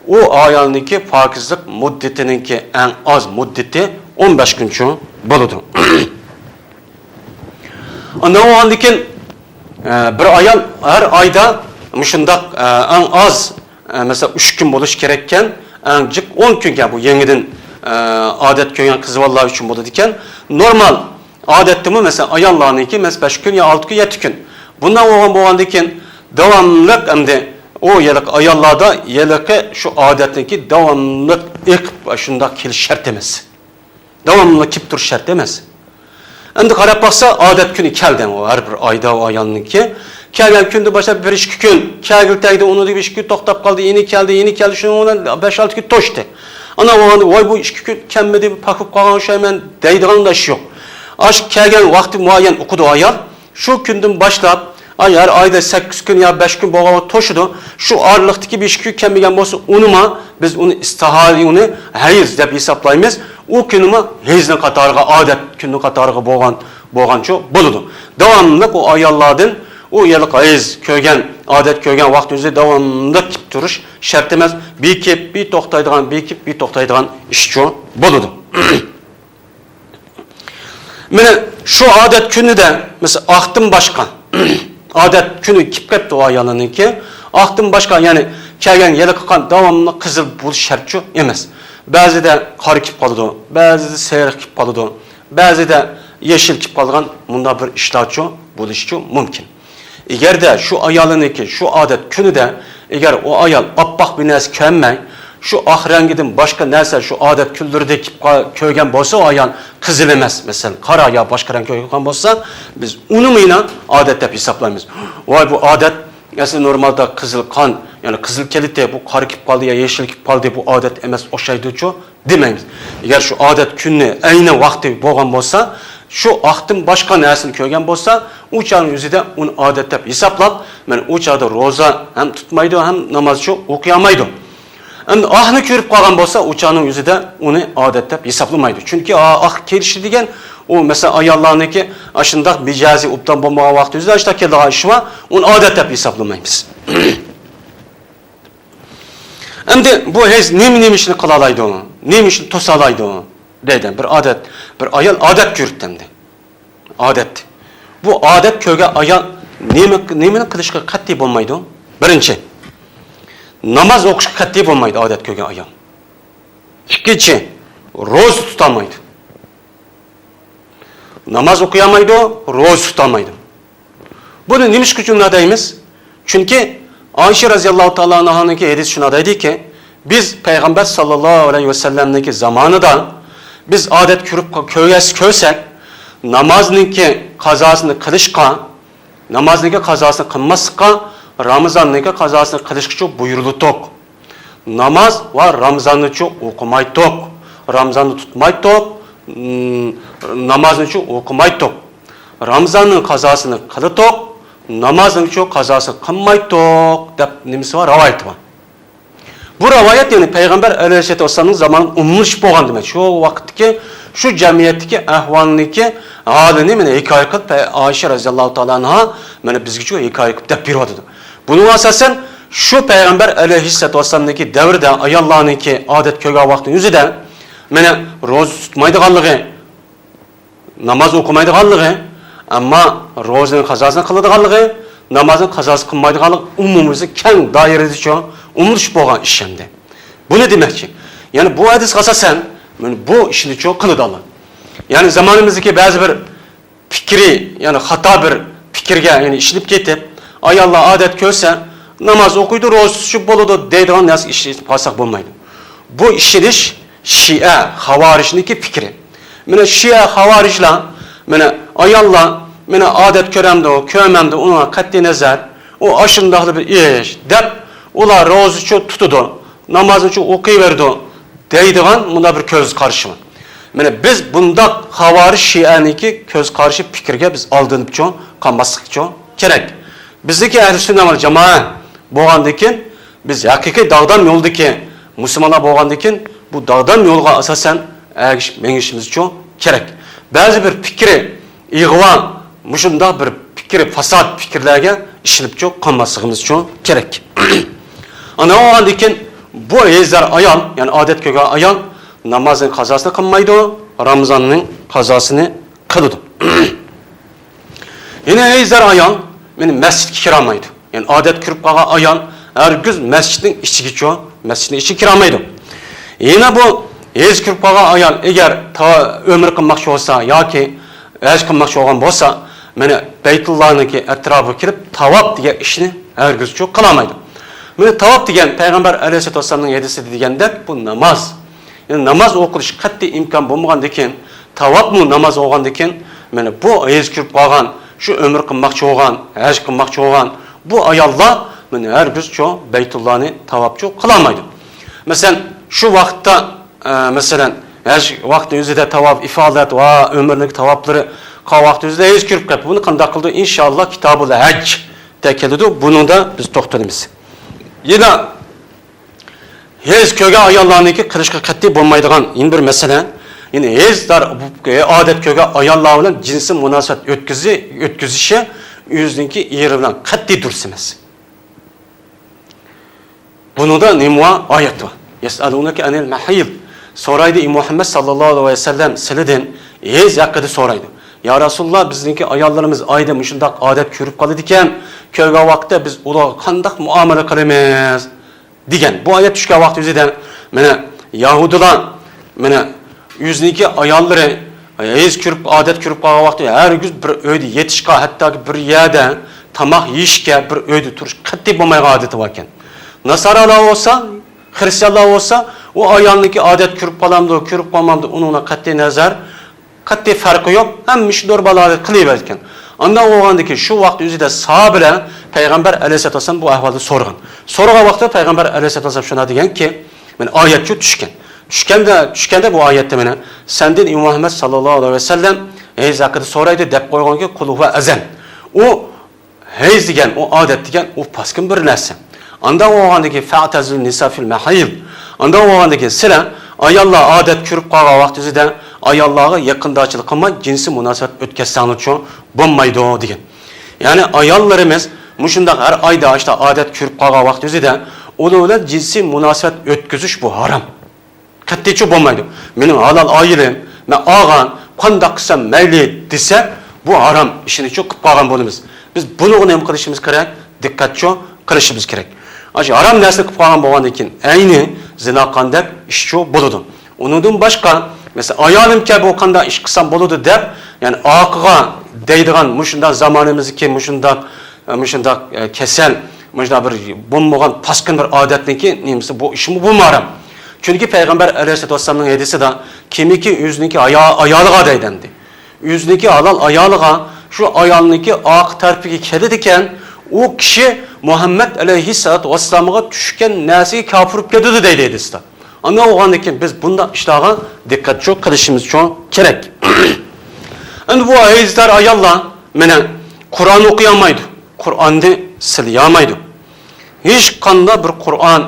ئۇ ئايالنىڭكى پاكىزلىق مۇددىتىنىڭكى ئەڭ ئاز مۇددىتى ئون بەش كۈنچۇ بولىدۇ. ئاندىن بولغاندىكىن، ئە، بىر ئايال ھەر ئايدا مۇشۇنداق، ئە، ئەڭ ئاز، ئە، مەسىلەن، ئۈچ كۈن بولۇشى كېرەككەن، ئەڭ جىق ئون كۈنكەن، بۇ يېڭىدىن، ئە، ئادەت كۆرگەن قىز بالىلار ئۈچۈن بولىدىكەن. نورمال ئادەتتىمۇ، مەسىلەن، ئاياللارنىڭكى، مەسىلەن، بەش كۈن يا ئالتە كۈن، يەتتە كۈن. بۇنداق بولغان، بولغاندىكىن، داۋاملىق ئەمدى ئۇ ھېلىقى ئاياللاردا ھېلىقى شۇ ئادەتنىڭكى داۋاملىق ئېقىپ، شۇنداق كېلىش شەرت ئەمەس. داۋاملىق كېلىپ تۇرۇش شەرت ئەمەس. ئەمدى قاراپ باقسا، ئادەت كۈنى كەلدى ئۇ ھەر بىر ئايدا ئۇ ئايالنىڭكى. كەلگەن كۈندىن باشلاپ بىر ئىككى كۈن، كەلگىلى تەگدى، ئۇنىڭدىن بىر ئىككى كۈن توختاپ قالدى، يەنە كەلدى، يەنە كەلدى، شۇنىڭ بىلەن بەش ئالتە كۈن توشتى. ئانا بولغاندا، ۋاي، بۇ ئىككى كۈن كەلمىدى، بىر پاك بولۇپ قالغان ئوخشايمەن دەيدىغان ئىش يوق. ئاشۇ كەلگەن ۋاقتى مۇئەييەن ئۇقىدۇ ئايال. شۇ كۈندىن باشلاپ، ئاي، ھەر ئايدا سەككىز كۈن يا بەش كۈن بولغان توشىدۇ. شۇ ئارىلىقتىكى بىر ئىككى كۈن كەلمىگەن بولسا، ئۇنىمۇ بىز ئۇنى ئىستىھالە، ئۇنى ھەيز دەپ ھېسابلايمىز. ئۇ كۈنىمۇ ھەيزنىڭ قاتارىغا، ئادەت كۈنىنىڭ قاتارىغا بولغان، بولغانچۇ بولىدۇ. داۋاملىق ئۇ ئاياللاردىن ئۇ ھېلىقى ھەيز كۆرگەن، ئادەت كۆرگەن ۋاقتى ئۆزى داۋاملىق كېلىپ تۇرۇش شەرت ئەمەس. بىر كېلىپ، بىر توختايدىغان، بىر كېلىپ، بىر توختايدىغان ئىشچۇ بولىدۇ. مانا شۇ ئادەت كۈنىدە، مىسال، ئاقتىن باشقا، ئادەت كۈنى كېلىپ كەتتى ئۇ ئايالنىڭكى، ئاقتىن باشقا، يەنى كەلگەن ھېلىقى قان داۋاملىق قىزىل بولۇش شەرتچۇ ئەمەس. بەزىدە قارا كېلىپ قالىدۇ، بەزىدە سېرىق كېلىپ قالىدۇ، بەزىدە يېشىل كېلىپ قالىدىغان مۇنداق بىر ئىشلارچۇ بولۇشىچۇ مۇمكىن. ئەگەردە شۇ ئايالىنىڭكى شۇ ئادەت كۈنىدە، ئەگەر ئۇ ئايال ئاپئاق بىر نەرسە كىيەلمەي، شۇ ئاق رەڭگىدىن باشقا نەرسە شۇ ئادەت كۈنلىرىدە كىيىپ قا-، كۆرگەن بولسا، ئۇ ئايال قىزىل ئەمەس، مەسىلەن، قارا يا باشقا رەڭ كۆرگەن بولسا، بىز ئۇنىمۇ يەنە ئادەت دەپ ھېسابلايمىز. ۋاي، بۇ ئادەت، ئەسلى نورمالدا قىزىل قان، يەنى قىزىل كېلىتى، بۇ قارا كىيىپ قالدى يا يېشىل كىيىپ قالدى، بۇ ئادەت ئەمەس ئوخشايدۇچۇ؟ دېمەيمىز. ئەگەر شۇ ئادەت كۈنى ئەينەن ۋاقتى بولغان بولسا، شۇ ئاقتىن باشقا نەرسىنى كۆرگەن بولسا، ئۇ چاغنىڭ ئۆزىدە ئۇنى ئادەت دەپ ھېسابلاپ، مانا ئۇ چاغدا روزا ھەم تۇتمايدۇ، ھەم نامازچۇ ئوقۇيالمايدۇ. ئەمدى ئاقنى كۆرۈپ قالغان بولسا، ئۇ چاغنىڭ ئۆزىدە ئۇنى ئادەت دەپ ھېسابلىمايدۇ. چۈنكى ئا-، ئاق كېلىشى دېگەن، ئۇ، مەسىلەن، ئاياللارنىڭكى ئاشۇنداق مىجەزى ئوبدان بولمىغان ۋاقتى ئۆزىدە ئاشۇنداق كېلىدىغان ئىش بار، ئۇنى ئادەت دەپ ھېسابلىمايمىز. ئەمدى بۇ ھەيز نېمە، نېمە ئىشنى قىلالايدۇ؟ نېمە ئىشنى توسالايدۇ؟ دەيدۇ. بىر ئادەت، بىر ئايال ئادەت كۆرۈپتۇ ئەمدى. ئادەت. بۇ ئادەت كۆرگەن ئايال نېمە، نېمىنى قىلىشقا قەتئىي بولمايدۇ؟ بىرىنچى، ناماز ئوقۇشقا قەتئىي بولمايدۇ ئادەت كۆرگەن ئايال. ئىككىنچى، روزا تۇتالمايدۇ. ناماز ئوقۇيالمايدۇ، روزا تۇتالمايدۇ. بۇنى نېمىشقا جۈملە دەيمىز؟ چۈنكى ئائىشە رەزىياللاھۇ تائالا ئەنھانىڭكى ھەدىسى شۇنداق دەيدىكى، بىز پەيغەمبەر ساللاللاھۇ ئەلەيھى ۋەسەللەمنىڭكى زامانىدا بىز ئادەت كۆرۈپ، كۆرگەس-، كۆرسەك، نامازنىڭكى قازاسىنى قىلىشقا، نامازنىڭكى قازاسىنى قىلماسلىققا، رامىزاننىڭكى قازاسىنى قىلىشقىچۇ بۇيرۇلدۇق. ناماز ۋە رامىزاننىچۇ ئوقۇمايتتۇق، رامىزاننى تۇتمايتتۇق، م، نامازنىچۇ ئوقۇمايتتۇق. رامىزاننىڭ قازاسىنى قىلىتتۇق، نامازنىڭچۇ قازاسىنى قىلمايتتۇق دەپ نېمىسى بار، راۋايىتى بار. بۇ راۋايەت، يەنى پەيغەمبەر ئەلەيھىسسالاتۇ ۋەسسالامنىڭ زامانىدا ئومۇملىشىپ بولغان دېمەك. شۇ ۋاقىتتىكى، شۇ جەمئىيەتتىكى ئەھۋالنىڭكى ھالىنى مانا ھېكايە قىلىپ، پەي-، ئائىشە رەزىياللاھۇ تائالا ئەنھا مانا بىزگىچۇ ھېكايە قىلىپ دەپ بېرىۋاتىدۇ. بۇنىڭغا ئاساسەن، شۇ پەيغەمبەر ئەلەيھىسسالاتۇ ۋەسسالامنىڭكى دەۋرىدە ئاياللارنىڭكى ئادەت كۆرگەن ۋاقتىنىڭ ئۆزىدە مانا روزا تۇتمايدىغانلىقى، ناماز ئوقۇمايدىغانلىقى، ئەمما روزىنىڭ قازاسىنى قىلىدىغانلىقى، نامازنىڭ قازاسىنى قىلمايدىغانلىقى ئومۇمىي كەڭ دائىرىدىچۇ ئومۇملىشىپ بولغان ئىش ئەمدى. بۇنى دېمەكچى. يەنى بۇ ھەدىسكە ئاساسەن، مانا بۇ ئىشنىچۇ قىلىدۇ ئۇلار. يەنى زامانىمىزدىكى بەزى بىر پىكرى، يەنى خاتا بىر پىكىرگە، يەنى ئىشىنىپ كېتىپ، ئاياللار ئادەت كۆرسە، ناماز ئوقۇيدۇ، روزا تۇتۇشۇپ بولىدۇ دەيدىغان نەرسىگە ئىشىنىپ قالساق بولمايدۇ. بۇ ئىشىنىش شىئە، خاۋارىجنىڭكى پىكرى. مانا شىئە، خاۋارىجلار، مانا ئاياللار، مانا ئادەت كۆرەمدۇ، كۆرمەمدۇ، ئۇنىڭغا قەتئىي نەزەر، ئۇ ئاشۇنداقلا بىر ئىش دەپ، ئۇلار روزىچۇ تۇتىدۇ، نامازنىچۇ ئوقۇيۋېرىدۇ دەيدىغان مۇنداق بىر كۆز قارىشى بار. مانا بىز بۇنداق خاۋارىج شىئەنىڭكى كۆز قارىشى، پىكرىگە بىز ئالدىنىپچۇ قالماسلىقچۇ كېرەك. بىزنىڭكى ئەھلى سۈننە ۋەل جامائە بولغاندىكىن، بىز ھەقىقىي داغدام يولدىكى مۇسۇلمانلار بولغاندىكىن، بۇ داغدام يولغا ئاساسەن ئەگىشىپ مېڭىشىمىزچۇ كېرەك. بەزى بىر پىكرى ئىغۋا، مۇشۇنداق بىر پىكرى، پاسات پىكىرلەرگە ئىشىنىپچۇ قالماسلىقىمىزچۇ كېرەك. ئانا بولغاندىكىن، بۇ ھېيزدار ئايال، يەنى ئادەت كۆرگەن ئايال نامازنىڭ قازاسىنى قىلمايدۇ، رامىزاننىڭ قازاسىنى قىلىدۇ. يەنە ھېيزدار ئايال، مانا مەسچىتكە كىرەلمەيدۇ. يەنى ئادەت كىرىپ قالغان ئايال ھەرگىز مەسچىتنىڭ ئىچىگىچۇ، مەسچىتنىڭ ئىچىگە كىرەلمەيدۇ. يەنە بۇ ھېيز كىرىپ قالغان ئايال ئەگەر تا-، ئۆمرە قىلماقچى بولسا ياكى ھەج قىلماقچى بولغان بولسا، مانا بەيتۇللانىڭكى ئەتراپىغا كىرىپ تاۋاپ دېگەن ئىشنى ھەرگىزچۇ قىلالمايدۇ. مانا تاۋاپ دېگەن پەيغەمبەر ئەلەيھىسسالاتۇ ۋەسسالامنىڭ ھەدىسىدە دېگەندەك، بۇ ناماز. يەنى ناماز ئوقۇلۇش قەتئىي ئىمكان بولمىغاندىكىن، تاۋاپمۇ ناماز بولغاندىكىن، مانا بۇ ھېيز كىرىپ قالغان، شۇ ئۆمرە قىلماقچى بولغان، ھەج قىلماقچى بولغان بۇ ئاياللار مانا ھەرگىزچۇ بەيتۇللانى تاۋاپچۇ قىلالمايدۇ. مەسىلەن، شۇ ۋاقىتتا، ئە، مەسىلەن، ھەج ۋاقتى ئۆزىدە تاۋاپ ئىفادەت ۋە ئۆمرىنىڭ تاۋاپلىرى قىلغان ۋاقتى ئۆزىدە ھېيز كىرىپ قېلىپتۇ. بۇنى قانداق قىلىدۇ؟ ئىنشاللا كىتابۇل ھەجدە كېلىدۇ. بۇنىڭدا بىز توختىلىمىز. يەنە ھېيز كۆرگەن ئاياللارنىڭكى قىلىشقا قەتئىي بولمايدىغان يەنە بىر مەسىلە، يەنى ھېيزدار، ئادەت كۆرگەن ئاياللار بىلەن جىنسىي مۇناسىۋەت ئۆتكۈزۈ-، ئۆتكۈزۈشى ئۆزىنىڭكى ئېرى بىلەن قەتئىي دۇرۇس ئەمەس. بۇنىڭدا نېمە بار؟ ئايەت بار. يەسئەلۇنەكە ئەنىل مەھىيز. سورايدۇ، ئى مۇھەممەد ساللاللاھۇ ئەلەيھى ۋەسەللەم، سىلىدىن ھېيز ھەققىدە سورايدۇ. يا رەسۇلاللا، بىزنىڭكى ئاياللىرىمىز ئايدا مۇشۇنداق ئادەت كۆرۈپ قالىدىكەن، كۆرگەن ۋاقىتتا بىز ئۇلارغا قانداق مۇئامىلە قىلىمىز؟ دېگەن. بۇ ئايەت چۈشكەن ۋاقىت ئۆزىدە، مانا، يەھۇدىيلار، مانا، ئۆزىنىڭكى ئاياللىرى ھېيز كۆرۈپ، ئادەت كۆرۈپ قالغان ۋاقىتتا ھەرگىز بىر ئۆيدە يېتىشقا، ھەتتاكى بىر يەردە تاماق يېيىشكە، بىر ئۆيدە تۇرۇش قەتئىي بولمايدىغان ئادىتى باركەن. ناسارالار بولسا، خرىستىيانلار بولسا، ئۇ ئايالنىڭكى ئادەت كۆرۈپ قالامدۇ، كۆرۈپ قالمامدۇ، ئۇنىڭغا قەتئىي نەزەر، قەتئىي پەرقى يوق، ھەممە ئىشنى نورمال ھالەتتە قىلىۋەرگەن. ئانداق بولغاندىكىن شۇ ۋاقىت ئۆزىدە ساھابىلەر پەيغەمبەر ئەلەيھىسسالاتۇ ۋەسسالام بۇ ئەھۋالدا سورىغان. سورىغان ۋاقىتتا پەيغەمبەر ئەلەيھىسسالاتۇ ۋەسسالام شۇنداق دېگەنكى، مانا ئايەتچۇ چۈشكەن. چۈشكەندە، چۈشكەندە بۇ ئايەتتە مانا سەندىن ئى مۇھەممەد ساللاللاھۇ ئەلەيھى ۋەسەللەم ھەيز ھەققىدە سورايدۇ دەپ قويغانكى، قۇل ھۇۋە ئەزەن. ئۇ ھەيز دېگەن، ئۇ ئادەت دېگەن، ئۇ پاسكىنا بىر نەرسە. ئانداق بولغاندىكىن فەتەزىلۇن نىسا فىل مەھىز. ئانداق بولغاندىكىن سىلەر ئاياللار ئادەت كۆرۈپ قالغان ۋاقتىڭىزدا ئاياللارغا يېقىنداشچىلىق قىلماي جىنسىي مۇناسىۋەت ئۆتكەزسەڭلارچۇ بولمايدۇ دېگەن. يەنى ئاياللىرىمىز مۇشۇنداق ھەر ئايدا ئاشتا ئادەت كۆرۈپ قالغان ۋاقتىڭىزدا ئۇنىڭ بىلەن جىنسىي مۇناسىۋەت ئۆتكۈزۈش بۇ ھارام. قەتئىيچۇ بولمايدۇ. مېنىڭ ھالال ئايالىم، مەن ئالغان، قانداق قىلسام مەيلى دېسە، بۇ ھارام ئىشنىچۇ قىلىپ قالغان بولىمىز. بىز بۇنىڭغا نېمە قىلىشىمىز كېرەك؟ دىققەتچۇ قىلىشىمىز كېرەك. ئاشۇ ھارام نەرسىنى قىلىپ قالغان بولغاندىن كېيىن ئەينى زىنا قاندەك ئىشچۇ بولىدۇ. ئۇنىڭدىن باشقا، مەسىلەن، ئايالىمكەن بۇ قانداق ئىش قىلسام بولىدۇ دەپ، يەنى ئاقىغا دەيدىغان مۇشۇنداق زامانىمىزدىكى مۇشۇنداق مۇشۇنداق، ئە، كېسەل، مۇشۇنداق بىر بولمىغان پاسكىنا بىر ئادەتنىڭكى نېمىسى بۇ ئىشمۇ بۇمۇ ھارام. چۈنكى پەيغەمبەر ئەلەيھىسسالاتۇ ۋەسسالامنىڭ ھەدىسىدە، كىمكى ئۆزىنىڭكى ئايا-، ئايالىغا دەيدۇ ئەمدى. ئۆزىنىڭكى ھالال ئايالىغا شۇ ئايالنىڭكى ئارقا تەرىپىگە كېلىدىكەن، ئۇ كىشى مۇھەممەد ئەلەيھىسسالاتۇ ۋەسسالامغا چۈشكەن نەرسىگە كاپىر بولۇپ كېتىدۇ دەيدۇ ھەدىستە. ئانداق بولغاندىن كېيىن بىز بۇنداق ئىشلارغا دىققەتچۇ قىلىشىمىزچۇ كېرەك. ئەمدى بۇ ھەيزدار ئاياللار مانا قۇرئان ئوقۇيالمايدۇ، قۇرئاننى سىلىيالمايدۇ. ھېچقانداق بىر قۇرئان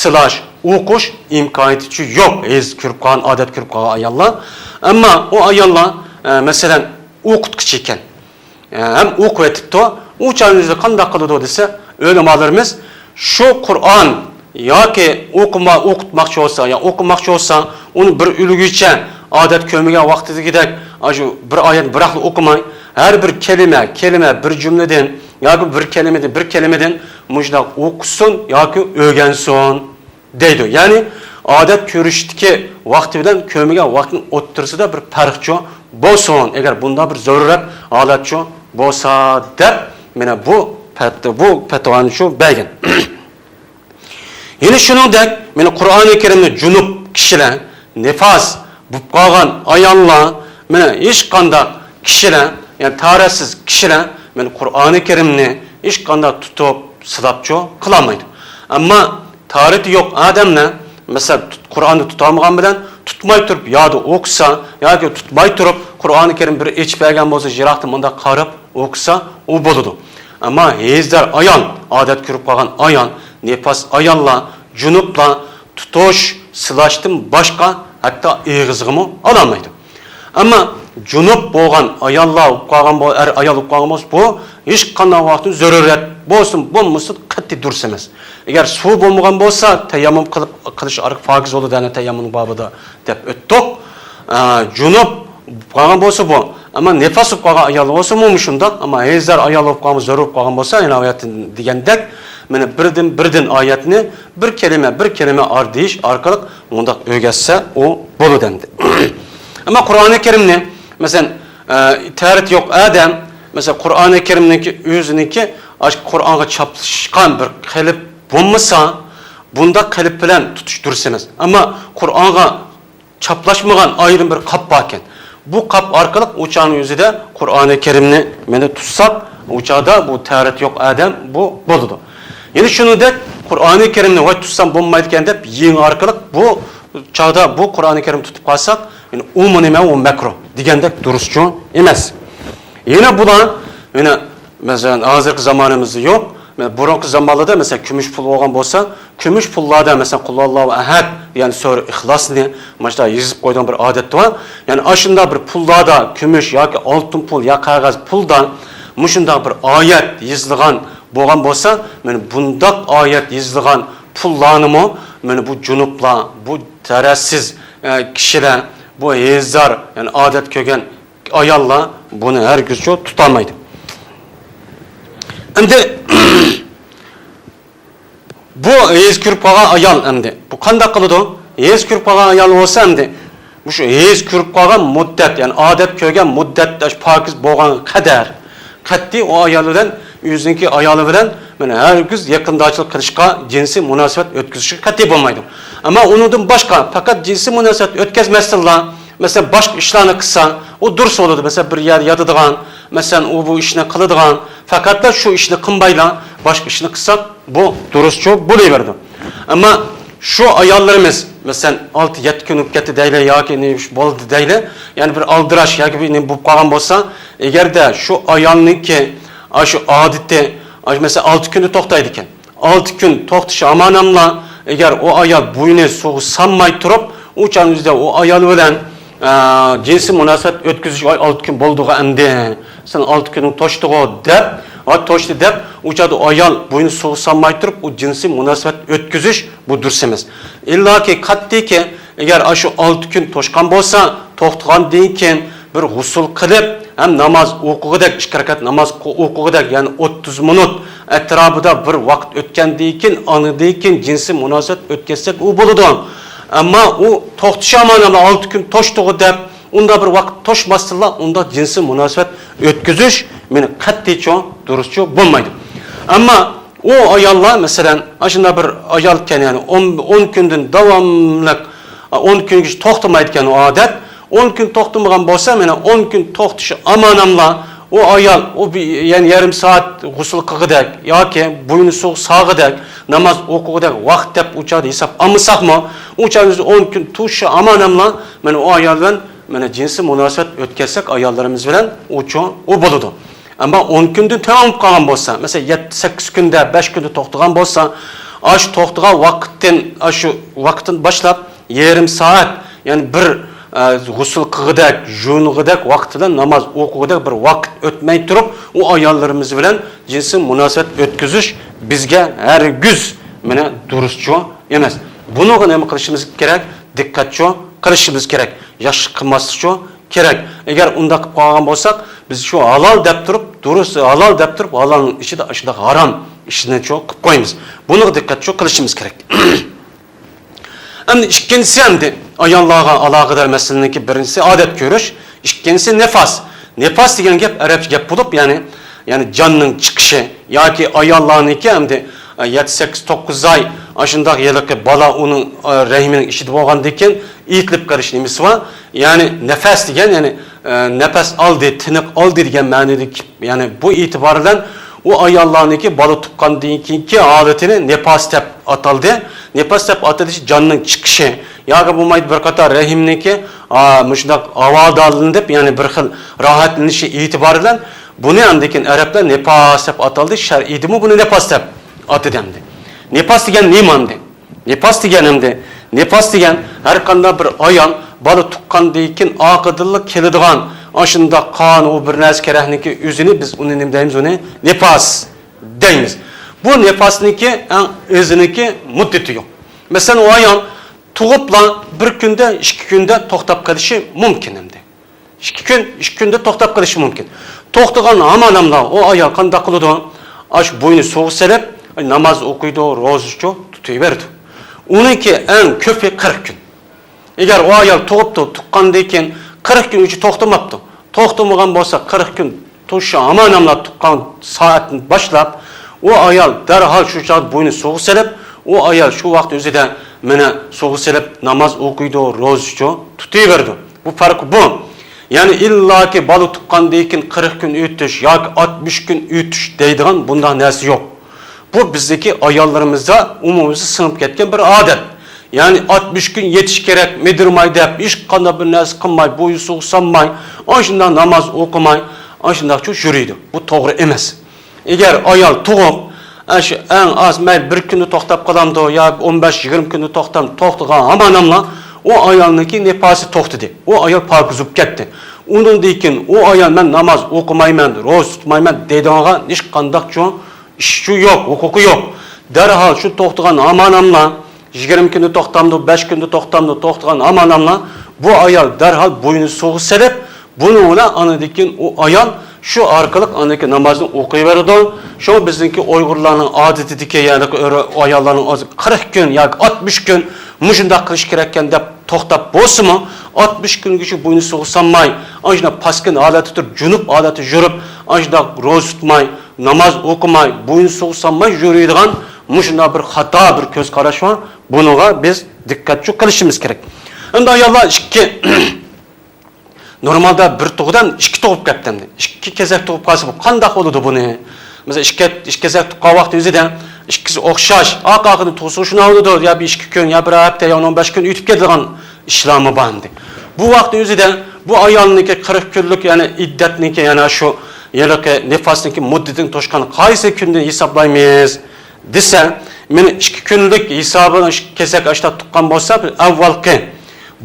سىلاش، ئوقۇش ئىمكانىيىتىچۇ يوق، ھەيز كۆرۈپ قالغان، ئادەت كۆرۈپ قالغان ئاياللار. ئەمما ئۇ ئاياللار، ئە، مەسىلەن، ئوقۇتقۇچى ئىكەن. ھەم ئوقۇۋېتىپتۇ. ئۇ چاغنىڭ ئۆزىدە قانداق قىلىدۇ دېسە، ئۆلىمالىرىمىز شۇ قۇرئان ياكى ئوقۇما-، ئوقۇتماقچى بولسا، يا ئوقۇماقچى بولسا، ئۇنى بىر ئۆلگۈچە ئادەت كۆرمىگەن ۋاقتىدىكىدەك، ئاشۇ بىر ئايەت بىراقلا ئوقۇماي، ھەر بىر كەلىمە، كەلىمە بىر جۈملىدىن ياكى بىر كەلىمىدىن، بىر كەلىمىدىن مۇشۇنداق ئوقۇسۇن ياكى ئۆگەنسۇن. دەيدۇ. يەنى ئادەت كۆرۈشتىكى ۋاقتى بىلەن كۆرمىگەن ۋاقتىنىڭ ئوتتۇرىسىدا بىر پەرقچۇ بولسۇن، ئەگەر بۇنداق بىر زۆرۈرەت ھالەتچۇ بولسا دەپ، مانا بۇ پەت-، بۇ پەتىۋانىچۇ بەرگەن. يەنە شۇنىڭدەك، مانا قۇرئانى كەرىمنى جۇنۇپ كىشىلەر، نىفاس بولۇپ قالغان ئاياللار، مانا ھېچقانداق كىشىلەر، يەنى تاھارەتسىز كىشىلەر، مانا قۇرئانى كەرىمنى ھېچقانداق تۇتۇپ، سىلاپچۇ قىلالمايدۇ. ئەمما تاھارىتى يوق ئادەملەر، مەسىلەن، تۇت-، قۇرئاننى تۇتالمىغان بىلەن تۇتماي تۇرۇپ يادا ئوقۇسا ياكى تۇتماي تۇرۇپ قۇرئانى كەرىم بىر ئېچىپ بەرگەن بولسا، يىراقتىن مۇنداق قاراپ ئوقۇسا، ئۇ بولىدۇ. ئەمما ھەيزدار ئايال، ئادەت كۆرۈپ قالغان ئايال، نىپاس ئاياللار، جۇنۇپلار تۇتۇش، سىلاشتىن باشقا ھەتتا ئېغىزىغىمۇ ئالالمايدۇ. ئەمما جۇنۇپ بولغان ئاياللار بولۇپ قالغان بول-، ئەر ئايال بولۇپ قالغان بولسا، بۇ ھېچقانداق ۋاقىتتا زۆرۈرەت بولسۇن، بولمىسۇن، قەتئىي دۇرۇس ئەمەس. ئەگەر سۇ بولمىغان بولسا، تەيەممۇم قىلىپ، قىلىش ئارقىلىق پاكىز بولىدۇ، دەنە تەيەممۇمنىڭ بابىدا دەپ ئۆتتۇق. ئە، جۇنۇپ بولۇپ قالغان بولسا بۇ. ئەمما نىپاس بولۇپ قالغان ئايال بولسىمۇ مۇشۇنداق. ئەمما ھەيزدار ئايال بولۇپ قالغان، زۆرۈر بولۇپ قالغان بولسا، يەنە ئايەتتە دېگەندەك، مانا بىردىن، بىردىن ئايەتنى بىر كەلىمە، بىر كەلىمە ئارا دېيىش ئارقىلىق مۇنداق ئۆگەتسە، ئۇ بولىدۇ ئەمدى. ئەمما قۇرئانى كەرىمنى، مەسىلەن، ئە، تەرىتى يوق ئادەم، مەسىلەن، قۇرئانى كەرىمنىڭكى ئۆزىنىڭكى ئاشۇ قۇرئانغا چاپلىشقان بىر قېلىپ بولمىسا، بۇنداق قېلىپ بىلەن تۇتۇش دۇرۇس ئەمەس. ئەمما قۇرئانغا چاپلاشمىغان ئايرىم بىر قاپ باركەن. بۇ قاپ ئارقىلىق ئۇ چاغنىڭ ئۆزىدە قۇرئانى كەرىمنى مانا تۇتساق، ئۇ چاغدا بۇ تەرىتى يوق ئادەم بۇ بولىدۇ. يەنە شۇنىڭدەك قۇرئانى كەرىمنى ۋاي تۇتسام بولمايدىكەن دەپ يېڭى ئارقىلىق بۇ چاغدا بۇ قۇرئانى كەرىم تۇتۇپ قالساق، يەنى ئۇمۇ نېمە، ئۇ مەكرۇھ دېگەندەك دۇرۇسچۇ ئەمەس. يەنە بۇلار، يەنە مەسىلەن، ھازىرقى زامانىمىزدا يوق. بۇرۇنقى زامانلاردا، مەسىلەن، كۈمۈش پۇل بولغان بولسا، كۈمۈش پۇللاردا، مەسىلەن، قۇلھۇۋاللاھۇ ئەھەد دېگەن سۈرە ئىخلاسنى مۇشۇنداق يېزىپ قويىدىغان بىر ئادەت بار. يەنى ئاشۇنداق بىر پۇللاردا، كۈمۈش ياكى ئالتۇن پۇل يا قەغەز پۇلدا مۇشۇنداق بىر ئايەت يېزىلغان بولغان بولسا، مانا بۇنداق ئايەت يېزىلغان پۇللارنىمۇ، مانا بۇ جۇنۇپلار، بۇ تەرەتسىز، ئە، كىشىلەر، بۇ ھەيزدار، يەنى ئادەت كۆرگەن ئاياللار بۇنى ھەرگىزچۇ تۇتالمايدۇ. ئەمدى بۇ ھەيز كۆرۈپ قالغان ئايال ئەمدى بۇ قانداق قىلىدۇ؟ ھەيز كۆرۈپ قالغان ئايال بولسا ئەمدى مۇشۇ ھەيز كۆرۈپ قالغان مۇددەت، يەنى ئادەت كۆرگەن مۇددەت پاكىز بولغان قەدەر قەتئىي ئۇ ئايال بىلەن ئۆزىنىڭكى ئايالى بىلەن مانا ھەرگىز يېقىنداشلىق قىلىشقا، جىنسىي مۇناسىۋەت ئۆتكۈزۈشكە قەتئىي بولمايدۇ. ئەمما ئۇنىڭدىن باشقا، پەقەت جىنسىي مۇناسىۋەت ئۆتكەزمەستىنلا، مەسىلەن، باشقا ئىشلارنى قىلسا، ئۇ دۇرۇس بولىدۇ. مەسىلەن، بىر يەردە ياتىدىغان، مەسىلەن، ئۇ بۇ ئىشنى قىلىدىغان، پەقەتلا شۇ ئىشنى قىلمايلا، باشقا ئىشنى قىلسا، بۇ دۇرۇسچۇ بولۇۋېرىدۇ. ئەمما شۇ ئاياللىرىمىز، مەسىلەن، ئالتە، يەتتە كۈن بولۇپ كەتتى دەيلى ياكى نېمە ئىش بولدى دەيلى، يەنە بىر ئالدىراش ياكى بىر نېمە بولۇپ قالغان بولسا، ئەگەردە شۇ ئايالنىڭكى ئاشۇ ئادىتى، ئاشۇ مەسىلەن، ئالتە كۈندە توختايدىكەن. ئالتە كۈن توختىشى ئامانەملا، ئەگەر ئۇ ئايال بوينى سۇغا سالماي تۇرۇپ، ئۇ چاغنىڭ ئۆزىدە ئۇ ئايال بىلەن، ئە، جىنسىي مۇناسىۋەت ئۆتكۈزۈش، «ۋاي، ئالتە كۈن بولدىغۇ ئەمدى، سەن ئالتە كۈنۈڭ توشتىغۇ» دەپ، «ۋاي، توشتى» دەپ، ئۇ چاغدا ئۇ ئايال بوينى سۇغا سالماي تۇرۇپ، ئۇ جىنسىي مۇناسىۋەت ئۆتكۈزۈش، بۇ دۇرۇس ئەمەس. ئىللاكى قەتئىيكى، ئەگەر ئاشۇ ئالتە كۈن توشقان بولسا، توختىغاندىن كېيىن بىر غۇسۇل قىلىپ، ھەم ناماز ئوقۇغۇدەك، ئىككى رەكەت ناماز قو-، ئوقۇغۇدەك، يەنى ئوتتۇز مىنۇت ئەتراپىدا بىر ۋاقىت ئۆتكەندىن كېيىن، ئاندىن كېيىن جىنسىي مۇناسىۋەت ئۆتكۈزسەك، ئۇ بولىدۇ. ئەمما ئۇ توختىشى ئامانەملا، «ئالتە كۈن توشتىغۇ» دەپ، ئۇنداق بىر ۋاقىت توشماستىنلا، ئۇنداق جىنسىي مۇناسىۋەت ئۆتكۈزۈش مېنى قەتئىيچۇ، دۇرۇسچۇ بولمايدۇ. ئەمما ئۇ ئاياللار، مەسىلەن، ئاشۇنداق بىر ئايال ئىكەن، يەنى ئون، ئون كۈندىن داۋاملىق، ئون كۈنگىچە توختىمايدىكەن ئۇ ئادەت. ئون كۈن توختىمىغان بولسا، مانا ئون كۈن توختىشى ئامانەملا، ئۇ ئايال، ئۇ بىر، يەنى يېرىم سائەت غۇسۇل قىلغۇدەك ياكى بوينى سۇغا سالغۇدەك، ناماز ئوقۇغۇدەك ۋاقىت دەپ ئۇ چاغدا ھېساب ئالمىساقمۇ، ئۇ چاغدا ئون كۈن توشۇشى ئامانەملا، مانا ئۇ ئايال بىلەن مانا جىنسىي مۇناسىۋەت ئۆتكەزسەك ئاياللىرىمىز بىلەن، ئۇچۇ ئۇ بولىدۇ. ئەمما ئون كۈندىن تۆۋەن بولۇپ قالغان بولسا، مەسىلەن، يەتتە، سەككىز كۈندە، بەش كۈندە توختىغان بولسا، ئاشۇ توختىغان ۋاقىتتىن، ئاشۇ ۋاقىتتىن باشلاپ يېرىم سائەت، يەنى بىر، ئە، غۇسۇل قىلغۇدەك، جۇيۇنغۇدەك ۋاقىت بىلەن ناماز ئوقۇغۇدەك بىر ۋاقىت ئۆتمەي تۇرۇپ، ئۇ ئاياللىرىمىز بىلەن جىنسىي مۇناسىۋەت ئۆتكۈزۈش بىزگە ھەرگىز مانا دۇرۇسچۇ ئەمەس. بۇنىڭغا نېمە قىلىشىمىز كېرەك؟ دىققەتچۇ قىلىشىمىز كېرەك. ياخشى قىلماسلىقچۇ كېرەك. ئەگەر ئۇنداق قىلىپ قالغان بولساق، بىز شۇ ھالال دەپ تۇرۇپ، دۇرۇس ھالال دەپ تۇرۇپ، ھالالنىڭ ئىچىدە ئاشۇنداق ھارام ئىشنىچۇ قىلىپ قويىمىز. بۇنىڭغا دىققەتچۇ قىلىشىمىز كېرەك. ئەمدى ئىككىنچىسى، ئەمدى ئاياللارغا ئالاقىدار مەسىلىنىڭكى بىرىنچىسى ئادەت كۆرۈش، ئىككىنچىسى نىفاس. نىفاس دېگەن گەپ ئەرەبچە گەپ بولۇپ، يەنى، يەنى جاننىڭ چىقىشى ياكى ئاياللارنىڭكى ئەمدى، ئە، يەتتە، سەككىز، توققۇز ئاي ئاشۇنداق ھېلىقى بالا ئۇنىڭ، ئە، رەھمىنىڭ ئىچىدە بولغاندىن كېيىن ئېيتىلىپ قېلىش نېمىسى بار. يەنى نەپەس دېگەن، يەنى، ئە، نەپەس ئالدى، تىنىق ئالدى دېگەن مەنىدىكى، يەنى بۇ ئېتىبار بىلەن ئۇ ئاياللارنىڭكى بالا تۇغقاندىن كېيىنكى ھالىتىنى نىپاس دەپ ئاتالدى. نىپاس دەپ ئاتىلىشى جاننىڭ چىقىشى ياكى بولمايدۇ بىر قاتار رەھىمنىڭكى، ئا، مۇشۇنداق ھاۋادارلىنىپ، يەنى بىر خىل راھەتلىنىشى ئېتىبار بىلەن بۇنى ئاندىن كېيىن ئەرەبلەر نىپاس دەپ ئاتالدى. شەرئىيدىمۇ بۇنى نىپاس دەپ ئاتىدى ئەمدى. نىپاس دېگەن نېمە ئەمدى؟ نىپاس دېگەن ئەمدى، نىپاس دېگەن ھەر قانداق بىر ئايال بالا تۇغقاندىن كېيىن ئارقىدىنلا كېلىدىغان ئاشۇنداق قان، ئۇ بىر نەرسە كېرەكنىكى ئۆزىنى بىز ئۇنى نېمە دەيمىز؟ ئۇنى نىپاس دەيمىز. بۇ نىپاسنىڭكى ئەڭ ئۆزىنىڭكى مۇددىتى يوق. مەسىلەن، ئۇ ئايال تۇغۇپلا بىر كۈندە، ئىككى كۈندە توختاپ قېلىشى مۇمكىن ئەمدى. ئىككى كۈن، ئىككى كۈندە توختاپ قېلىشى مۇمكىن. توختىغان ھامانەملا ئۇ ئايال قانداق قىلىدۇ؟ ئاشۇ بوينى سۇغا سېلىپ، ناماز ئوقۇيدۇ، روزىچۇ تۇتۇۋېرىدۇ. ئۇنىڭكى ئەڭ كۆپى قىرىق كۈن. ئەگەر ئۇ ئايال تۇغۇپتۇ، تۇغقاندىن كېيىن قىرىق كۈنگىچە توختىماپتۇ. توختىمىغان بولسا، قىرىق كۈن توشۇشى ھامانەملا تۇغقان سائەتتىن باشلاپ، ئۇ ئايال دەرھال شۇ چاغدا بوينى سۇغا سېلىپ، ئۇ ئايال شۇ ۋاقىت ئۆزىدە مانا سۇغا سېلىپ ناماز ئوقۇيدۇ، روزىچۇ تۇتۇۋېرىدۇ. بۇ پەرقى بۇ. يەنى ئىللاكى بالا تۇغقاندىن كېيىن قىرىق كۈن ئۆتۈش ياكى ئاتمىش كۈن ئۆتۈش دەيدىغان بۇنداق نەرسە يوق. بۇ بىزدىكى ئاياللىرىمىزدا ئومۇمىي سىڭىپ كەتكەن بىر ئادەت. يەنى ئاتمىش كۈن يېتىش كېرەك، مىدىرماي دەپ، ھېچقانداق بىر نەرسە قىلماي، بوينى سۇغا سالماي، ئاشۇنداق ناماز ئوقۇماي، ئاشۇنداقچۇ يۈرىدۇ. بۇ توغرا ئەمەس. ئەگەر ئايال تۇغۇپ، ئاشۇ ئەڭ ئاز مەيلى بىر كۈندە توختاپ قالامدۇ يا ئون بەش، يىگىرمە كۈندە توختام-، توختىغان ھامانەملا ئۇ ئايالنىڭكى نىپاسى توختىدى. ئۇ ئايال پاكىز بولۇپ كەتتى. ئۇنىڭدىن كېيىن ئۇ ئايال، «مەن ناماز ئوقۇمايمەن، روزا تۇتمايمەن» دەيدىغانغا ھېچقانداقچۇ ئىشىچۇ يوق، ھوقۇقى يوق. دەرھال شۇ توختىغان ھامانەملا، يىگىرمە كۈندە توختامدۇ، بەش كۈندە توختامدۇ، توختىغان ھامانەملا بۇ ئايال دەرھال بوينى سۇغا سېلىپ، بۇنىڭ بىلەن ئاندىن كېيىن ئۇ ئايال شۇ ئارقىلىق ئاندىن كېيىن نامازنى ئوقۇيۋېرىدۇ. شۇڭا بىزنىڭكى ئۇيغۇرلارنىڭ ئادىتىدىكى، يەنى ئاياللارنىڭ ئۆزى قىرىق كۈن ياكى ئاتمىش كۈن مۇشۇنداق قىلىش كېرەككەن دەپ توختاپ بولسىمۇ، ئاتمىش كۈنگىچە بوينى سۇغا سالماي، ئاشۇنداق پاسكىنا ھالەتتە تۇرۇپ، جۇنۇپ ھالەتتە يۈرۈپ، ئاشۇنداق روزا تۇتماي، ناماز ئوقۇماي، بويۇن سوغۇق سالماي يۈرىدىغان مۇشۇنداق بىر خاتا بىر كۆز قاراش بار. بۇنىڭغا بىز دىققەتچۇ قىلىشىمىز كېرەك. ئەمدى ئاياللار ئىككى، نورمالدا بىر تۇغۇدان ئىككى تۇغۇپ كەتتى ئەمدى. ئىككى كېسەك تۇغۇپ قالسا، بۇ قانداق بولىدۇ بۇنى؟ مەسىلەن، ئىككى، ئىككى كېسەك تۇغقان ۋاقتى ئۆزىدە ئىككىسى ئوخشاش، ئارقا-ئارقىدىن تۇغسا شۇنداق بولىدۇ، يا بىر ئىككى كۈن، يا بىر ھەپتە، يا ئون بەش كۈن ئۆتۈپ كېتىدىغان ئىشلارمۇ بار ئەمدى. بۇ ۋاقىتنىڭ ئۆزىدە بۇ ئايالنىڭكى قىرىق كۈنلۈك، يەنى ئىددەتنىڭكى، يەنى شۇ ھېلىقى نىفاسنىڭكى مۇددىتىنى توشقان قايسى كۈندىن ھېسابلايمىز دېسە، مېنى ئىككى كۈنلۈك ھېسابى، ئىككى كېسەك ئاشتا تۇغقان بولسا، بىز ئاۋۋالقى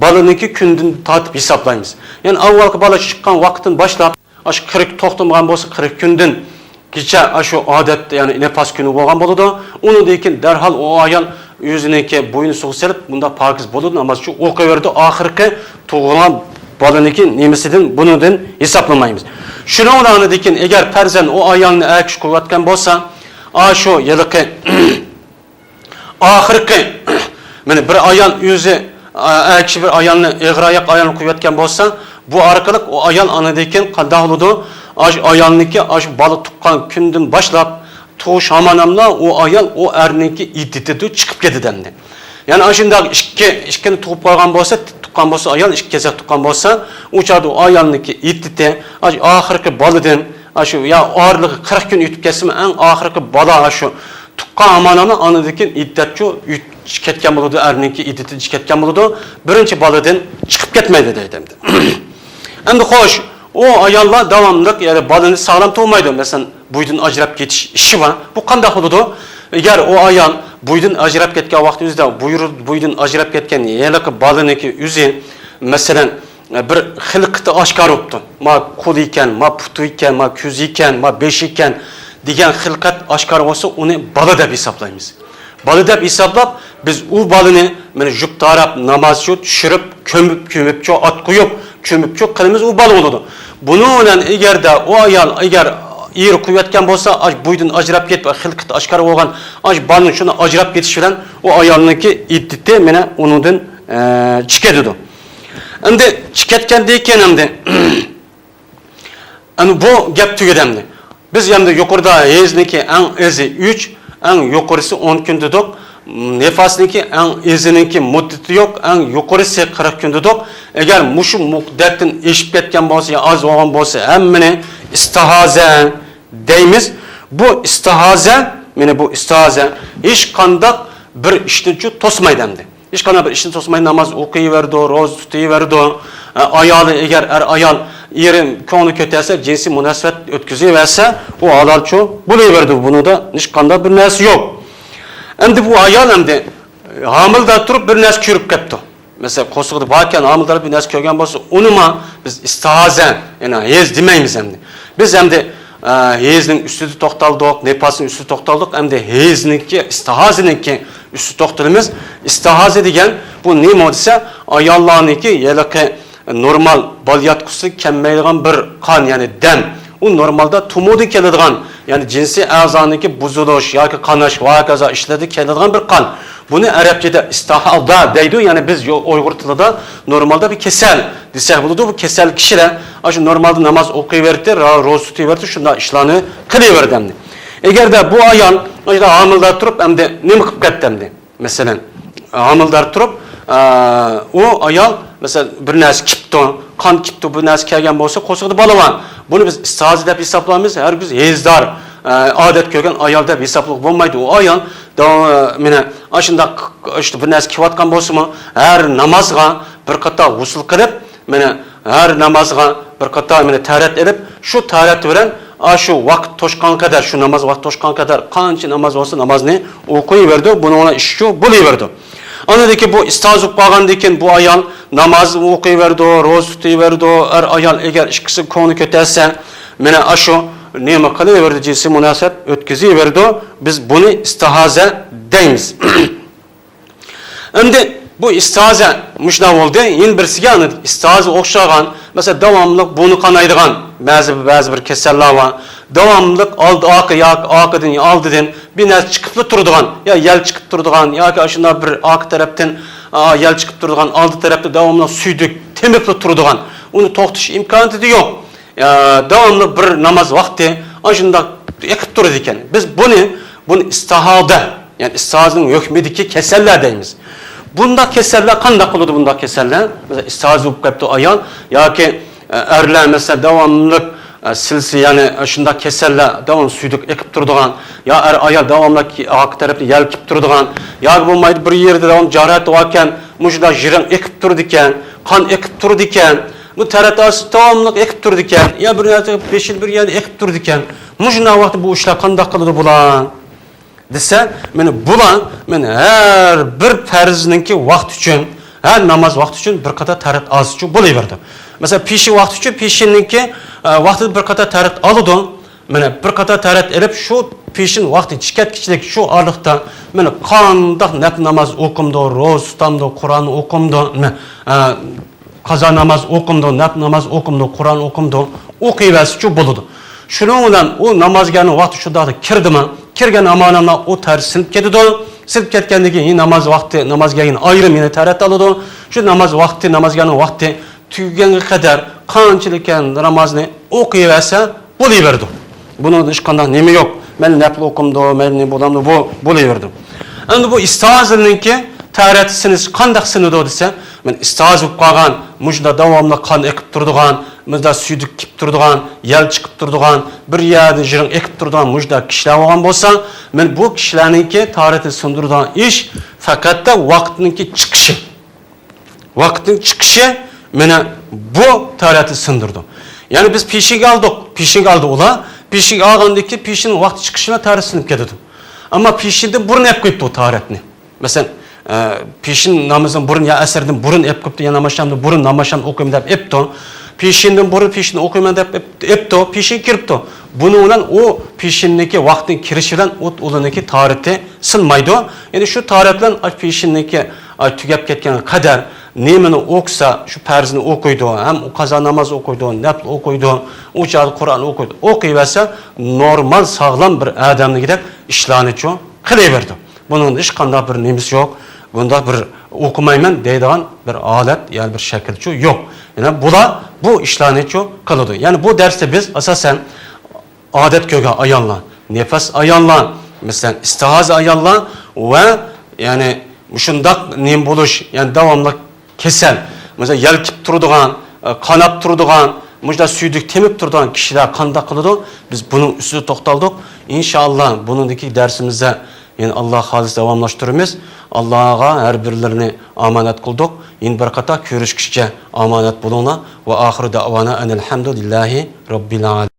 بالىنىڭكى كۈندىن تارتىپ ھېسابلايمىز. يەنى ئاۋۋالقى بالا چىققان ۋاقىتتىن باشلاپ، ئاشۇ قىرىق توختىمىغان بولسا، قىرىق كۈندىن كېچە ئاشۇ ئادەتتە، يەنى نىفاس كۈنى بولغان بولىدۇ. ئۇنىڭدىن كېيىن دەرھال ئۇ ئايال ئۆزىنىڭكى بوينى سۇغا سېلىپ، بۇنداق پاكىز بولىدۇ، ناماز ئوقۇيۋېرىدۇ. ئاخىرقى تۇغۇلغان بالىنىڭكى نېمىسىدىن، بۇنىڭدىن ھېسابلىمايمىز. شۇنىڭ بىلەن ئاندىن كېيىن ئەگەر پەرزەنت ئۇ ئايالنى ئەر كىشى قويۇۋەتكەن بولسا، ئاشۇ ھېلىقى ئاخىرقى، مانا بىر ئايال ئۆزى، ئەر كىشى بىر ئايالنى، ئېغىر ئاياق ئايالنى قويۇۋەتكەن بولسا، بۇ ئارقىلىق ئۇ ئايال ئاندىن كېيىن قانداق بولىدۇ؟ ئاشۇ ئايالنىڭكى، ئاشۇ بالا تۇغقان كۈندىن باشلاپ، تۇغۇش ھامان ئۇ ئايال ئۇ ئەرنىڭكى ئىددىتىدىن چىقىپ كېتىدۇ ئەمدى. يەنى ئاشۇنداق ئىككى، ئىككىنى تۇغۇپ قالغان بولسا، تۇغقان بولسا ئايال، ئىككى كېسەك تۇغقان بولسا، ئۇ چاغدا ئۇ ئايالنىڭكى ئىددىتى، ئاشۇ ئاخىرقى بالىدىن، ئاشۇ يا ئارىلىقى قىرىق كۈن ئۆتۈپ كەتسىمۇ، ئەڭ ئاخىرقى بالا ئاشۇ تۇغقان ھامان ئاندىن كېيىن ئىددەتچۇ ئۆت-، چىقىپ كەتكەن بولىدۇ، ئەرنىڭكى ئىددىتى چىقىپ كەتكەن بولىدۇ. بىرىنچى بالىدىن چىقىپ كەتمەيدۇ دەيدۇ ئەمدى. ئەمدى خوش، ئۇ ئاياللار داۋاملىق، يەنى بالىنى ساغلام تۇغمايدۇ. مەسىلەن، بويدىن ئاجراپ كېتىش ئىشى بار. بۇ قانداق بولىدۇ؟ ئەگەر ئۇ ئايال بويدىن ئاجراپ كەتكەن ۋاقتى ئۆزىدە، بويرۇ-، بويدىن ئاجراپ كەتكەن ھېلىقى بالىنىڭكى ئۆزى، مەسىلەن، بىر خىلقىتى ئاشكارا بوپتۇ. ما قولى ئىكەن، ما پۇتى ئىكەن، ما كۆزى ئىكەن، ما بېشى ئىكەن دېگەن خىلقەت ئاشكارا بولسا، ئۇنى بالا دەپ ھېسابلايمىز. بالا دەپ ھېسابلاپ، بىز ئۇ بالىنى مانا يۇيۇپ تاراپ، نامازچۇ چۈشۈرۈپ، كۆمۈپ، كۆمۈپچۇ ئات قويۇپ، كۆمۈپچۇ قىلىمىز، ئۇ بالا بولىدۇ. بۇنىڭ بىلەن ئەگەردە ئۇ ئايال، ئەگەر ئېرى قويۇۋەتكەن بولسا، ئاش-، بويدىن ئاجراپ كېتىپ، خىلقىتى ئاشكارا بولغان ئاش بالىنى شۇنى ئاجراپ كېتىش بىلەن ئۇ ئايالنىڭكى ئىددىتى مانا ئۇنىڭدىن، ئە، چىقىدۇ. ئەمدى چىقىۋەتكەندىن كېيىن ئەمدى، ئەمدى بۇ گەپ تۈگىدى ئەمدى. بىز ئەمدى يۇقىرىدا ھەيزنىڭكى ئەڭ ئېزى ئۈچ، ئەڭ يۇقىرىسى ئون كۈن دېدۇق. نىفاسنىڭكى ئەڭ ئېزىنىڭكى مۇددىتى يوق، ئەڭ يۇقىرىسى قىرىق كۈن دېدۇق. ئەگەر مۇشۇ مۇددەتتىن ئېشىپ كەتكەن بولسا يا ئاز بولغان بولسا، ھەممىنى ئىستىھازە دەيمىز. بۇ ئىستىھازە، مانا بۇ ئىستىھازە ھېچقانداق بىر ئىشنىچۇ توسمايدۇ ئەمدى. ھېچقانداق بىر ئىشنى توسماي ناماز ئوقۇيۋېرىدۇ، روزا تۇتۇۋېرىدۇ. ئە، ئايالى ئەگەر ئەر ئايال ئېرى كۆڭلى كۆتەرسە جىنسىي مۇناسىۋەت ئۆتكۈزۈۋەرسە، ئۇ ھالالچۇ بولۇۋېرىدۇ. بۇنىڭدا ھېچقانداق بىر نەرسە يوق. ئەمدى بۇ ئايال ئەمدى ھامىلىدار تۇرۇپ بىر نەرسە كۆرۈپ قاپتۇ. مەسىلەن، قورسىقىدا باركەن، ھامىلىدار بىر نەرسە كۆرگەن بولسا، ئۇنىمۇ بىز ئىستىھازە، يەنى ھەيز دېمەيمىز ئەمدى. بىز ئەمدى، ئە، ھەيزنىڭ ئۈستىدە توختالدۇق، نىپاسنىڭ ئۈستىدە توختالدۇق، ئەمدى ھەيزنىڭكى، ئىستىھازىنىڭكى ئۈستىدە توختىلىمىز. ئىستىھازە دېگەن بۇ نېمە دېسە، ئاياللارنىڭكى ھېلىقى نورمال بالىياتقۇسى كەلمەيدىغان بىر قان، يەنى دەم. ئۇ نورمالدا تومۇردىن كېلىدىغان، يەنى جىنسىي ئەزانىڭكى بۇزۇلۇش ياكى قاناش ۋە ھاكازا ئىشلىرىدا كېلىدىغان بىر قان. بۇنى ئەرەبچىدە ئىستىھازە دەيدۇ، يەنى بىز يو-، ئۇيغۇر تىلىدا نورمالدا بىر كېسەل دېسەك بولىدۇ. بۇ كېسەل كىشىلەر ئاشۇ نورمالدا ناماز ئوقۇيۋېرىدۇ، را-، روزا تۇتۇۋېرىدۇ، شۇنداق ئىشلارنى قىلىۋېرىدۇ ئەمدى. ئەگەردە بۇ ئايال ئاشۇنداق ھامىلىدار تۇرۇپ ئەمدى نېمە قىلىپ كەتتى ئەمدى؟ مەسىلەن، ھامىلىدار تۇرۇپ، ئە، ئۇ ئايال، مەسىلەن، بىر نەرسە كېپتۇ، قان كېپتۇ، بىر نەرسە كەلگەن بولسا، قورسىقىدا بالا بار. بۇنى بىز ئىستىھازە دەپ ھېسابلايمىز، ھەرگىز ھەيزدار، ئە، ئادەت كۆرگەن ئايال دەپ ھېسابلىغىلى بولمايدۇ. ئۇ ئايال داۋام، ئە، مانا، ئاشۇنداق، ئىشتە بىر نەرسە كېلىۋاتقان بولسىمۇ، ھەر نامازغا بىر قېتىم غۇسۇل قىلىپ، مانا، ھەر نامازغا بىر قېتىم، مانا، تەھارەت ئېلىپ، شۇ تەھارەت بىلەن ئاشۇ ۋاقىت توشقان قەدەر، شۇ ناماز ۋاقتى توشقان قەدەر قانچە ناماز بولسا نامازنى ئوقۇيۋېرىدۇ، بۇنىڭ بىلەن ئىشى شۇ بولۇۋېرىدۇ. ئاندىن كېيىن بۇ ئىستىھازە بولۇپ قالغاندىن كېيىن بۇ ئايال ناماز ئوقۇيۋېرىدۇ، روزا تۇتۇۋېرىدۇ، ئەر ئايال ئەگەر ئىككىسى كۆڭلى كۆتەرسە، مانا ئاشۇ نېمە قىلىۋېرىدۇ، جىنسىي مۇناسىۋەت ئۆتكۈزۈۋېرىدۇ. بىز بۇنى ئىستىھازە دەيمىز. ئەمدى بۇ ئىستىھازە مۇشۇنداق بولدى. يەنە بىرسىگە ئىستىھازە ئوخشىغان، مەسىلەن، داۋاملىق بۇرنى قانايدىغان بەزى، بەزى بىر كېسەللەر بار. داۋاملىق ئالدى، ئارقا ياكى ئارقىدىن، ئالدىدىن بىر نەرسە چىقىپلا تۇرىدىغان، يا يەل چىقىپ تۇرىدىغان ياكى ئاشۇنداق بىر ئارقا تەرەپتىن، ئا، يەل چىقىپ تۇرىدىغان، ئالدى تەرەپتە داۋاملىق سۈيدۈك تېمىپلا تۇرىدىغان، ئۇنى توختىتىش ئىمكانىيىتى يوق. ئا، داۋاملىق بىر ناماز ۋاقتى ئاشۇنداق ئېقىپ تۇرىدىكەن. بىز بۇنى، بۇنى ئىستىھازە، يەنى ئىستىھازىنىڭ ھۆكمىدىكى كېسەللەر دەيمىز. بۇنداق كېسەللەر قانداق قىلىدۇ، بۇنداق كېسەللەر؟ مەسىلەن، ئىستىھازە بولۇپ قاپتۇ ئايال ياكى، ئە، ئەرلەر، مەسىلەن، داۋاملىق، ئە، سىلسە، يەنى شۇنداق كېسەللەر، داۋام سۈيدۈك ئېقىپ تۇرىدىغان، يا ئەر ئايال داۋاملىق ئارقا تەرەپنى يەلكىپ تۇرىدىغان، ياكى بولمايدۇ بىر يېرىدە داۋام جاراھەت باركەن، مۇشۇنداق يىرىڭ ئېقىپ تۇرىدىكەن، قان ئېقىپ تۇرىدىكەن، بۇ تەرەت ئاستى داۋاملىق ئېقىپ تۇرىدىكەن، يا بىر نەرسە بېشىدا بىر يەردە ئېقىپ تۇرىدىكەن، مۇشۇنداق ۋاقىتتا بۇ ئىشلار قانداق قىلىدۇ بۇلار؟ دېسە، مانا بۇلار، مانا ھەر بىر پەرزنىڭكى ۋاقتى ئۈچۈن، ھەر ناماز ۋاقتى ئۈچۈن بىر قاتار تەرەت ئازچۇ بولۇۋېرىدۇ. مەسىلەن، پېشىن ۋاقتى ئۈچۈن پېشىننىڭكى، ئە، ۋاقتىدا بىر قاتار تەرەت ئالىدۇ. مانا بىر قاتار تەرەت ئېلىپ، شۇ پېشىن ۋاقتى چىقىپ كەتكۈچىلىك شۇ ئارىلىقتا مانا قانداق نەپلى ناماز ئوقۇمدۇ، روزا تۇتامدۇ، قۇرئان ئوقۇمدۇ، مانا، ئە، قازا ناماز ئوقۇمدۇ، نەپ ناماز ئوقۇمدۇ، قۇرئان ئوقۇمدۇ، ئوقۇيۋەرسىچۇ بولىدۇ. شۇنىڭ بىلەن ئۇ نامازگەرنىڭ ۋاقتى شۇنداقلا كىردىمۇ، كىرگەن ھامانلا ئۇ تەرەت سىنىپ كېتىدۇ. سىنىپ كەتكەندىن كېيىن ناماز ۋاقتى، نامازگەرگە ئايرىم يەنە تەرەت ئالىدۇ. شۇ ناماز ۋاقتى، نامازگەرنىڭ ۋاقتى تۈگىگەنگە قەدەر قانچىلىك نامازنى ئوقۇيۋەرسە بولۇۋېرىدۇ. بۇنىڭدا ھېچقانداق نېمە يوق. مەيلى نەپلى ئوقۇمدۇ، مەيلى نېمە بولامدۇ، بۇ بولۇۋېرىدۇ. ئەمدى بۇ ئىستىھازىنىڭكى تەرەتى سىنىشى قانداق سىنىدۇ دېسە، مانا ئىستىھازە بولۇپ قالغان، مۇشۇنداق داۋاملىق قان ئېقىپ تۇرىدىغان، مۇشۇنداق سۈيدۈك كېلىپ تۇرىدىغان، يەل چىقىپ تۇرىدىغان، بىر يەردىن يىرىڭ ئېقىپ تۇرىدىغان مۇشۇنداق كىشىلەر بولغان بولسا، مانا بۇ كىشىلەرنىڭكى تەرىتىنى سۇندۇرىدىغان ئىش پەقەتلا ۋاقىتنىڭكى چىقىشى. ۋاقىتنىڭ چىقىشى مانا بۇ تەرەتنى سىندۇرىدۇ. يەنى بىز پېشىنگە ئالدۇق، پېشىنگە ئالدى ئۇلار، پېشىنگە ئالغاندىن كېيىن پېشىننىڭ ۋاقتى چىقىشى بىلەن تەرەت سىنىپ كېتىدۇ. ئەمما پېشىندىن بۇرۇن ئېلىپ قويۇپتۇ تەرەتنى. مەسىلەن، ئە، پېشىن نامىزىدىن بۇرۇن يا ئەسىردىن بۇرۇن ئېلىپ قويۇپتۇ، يا ناماز شامدىن بۇرۇن ناماز شامنى ئوقۇيمەن دەپ ئېلىپتۇ. پېشىندىن بۇرۇن پېشىننى ئوقۇيمەن دەپ ئېلىپ-، ئېلىپتۇ، پېشىن كىرىپتۇ. بۇنىڭ بىلەن ئۇ پېشىننىڭكى ۋاقتىنىڭ كىرىشى بىلەن ئۇ، ئۇلىنىڭكى تەرىتى سىنمايدۇ. يەنى شۇ تەرەت بىلەن پېشىننىڭكى، ئە، تۈگەپ كەتكەنگە قەدەر نېمىنى ئوقۇسا، شۇ پەرزنى ئوقۇيدۇ، ھەم قازا ناماز ئوقۇيدۇ، نەپلى ئوقۇيدۇ، ئۇ چاغدا قۇرئان ئوقۇيدۇ. ئوقۇيۋەرسە، نورمال، ساغلام بىر ئادەمدىكىدەك ئىشلارنىچۇ قىلىۋېرىدۇ. بۇنىڭدا ھېچقانداق بىر نېمىسى يوق. بۇنداق بىر ئوقۇمايمەن دەيدىغان بىر ھالەت، يەنى بىر شەكىلچۇ يوق. يەنى بۇلار بۇ ئىشلارنىچۇ قىلىدۇ. يەنى بۇ دەرستە بىز ئاساسەن ئادەت كۆرگەن ئاياللار، نىفاس ئاياللار، مەسىلەن، ئىستىھازە ئاياللار ۋە يەنى مۇشۇنداق نېمە بولۇش، يەنى داۋاملىق كېسەل، مەسىلەن، يەلكىپ تۇرىدىغان، قاناپ تۇرىدىغان، مۇشۇنداق سۈيدۈك تېمىپ تۇرىدىغان كىشىلەر قانداق قىلىدۇ؟ بىز بۇنىڭ ئۈستىدە توختالدۇق. ئىنشائاللا، بۇنىڭدىكى دەرسىمىزدە يەنە ئاللا خالىسا داۋاملاشتۇرىمىز. ئاللاغا ھەر بىرلىرىنى ئامانەت قىلدۇق. يەنە بىر قېتىم كۆرۈشكىچە ئامانەت بولۇڭلار. ۋە ئاخىرۇ دەئۋانا ئەنىل ھەمدۇلىللاھى رەببىل ئالەمىن.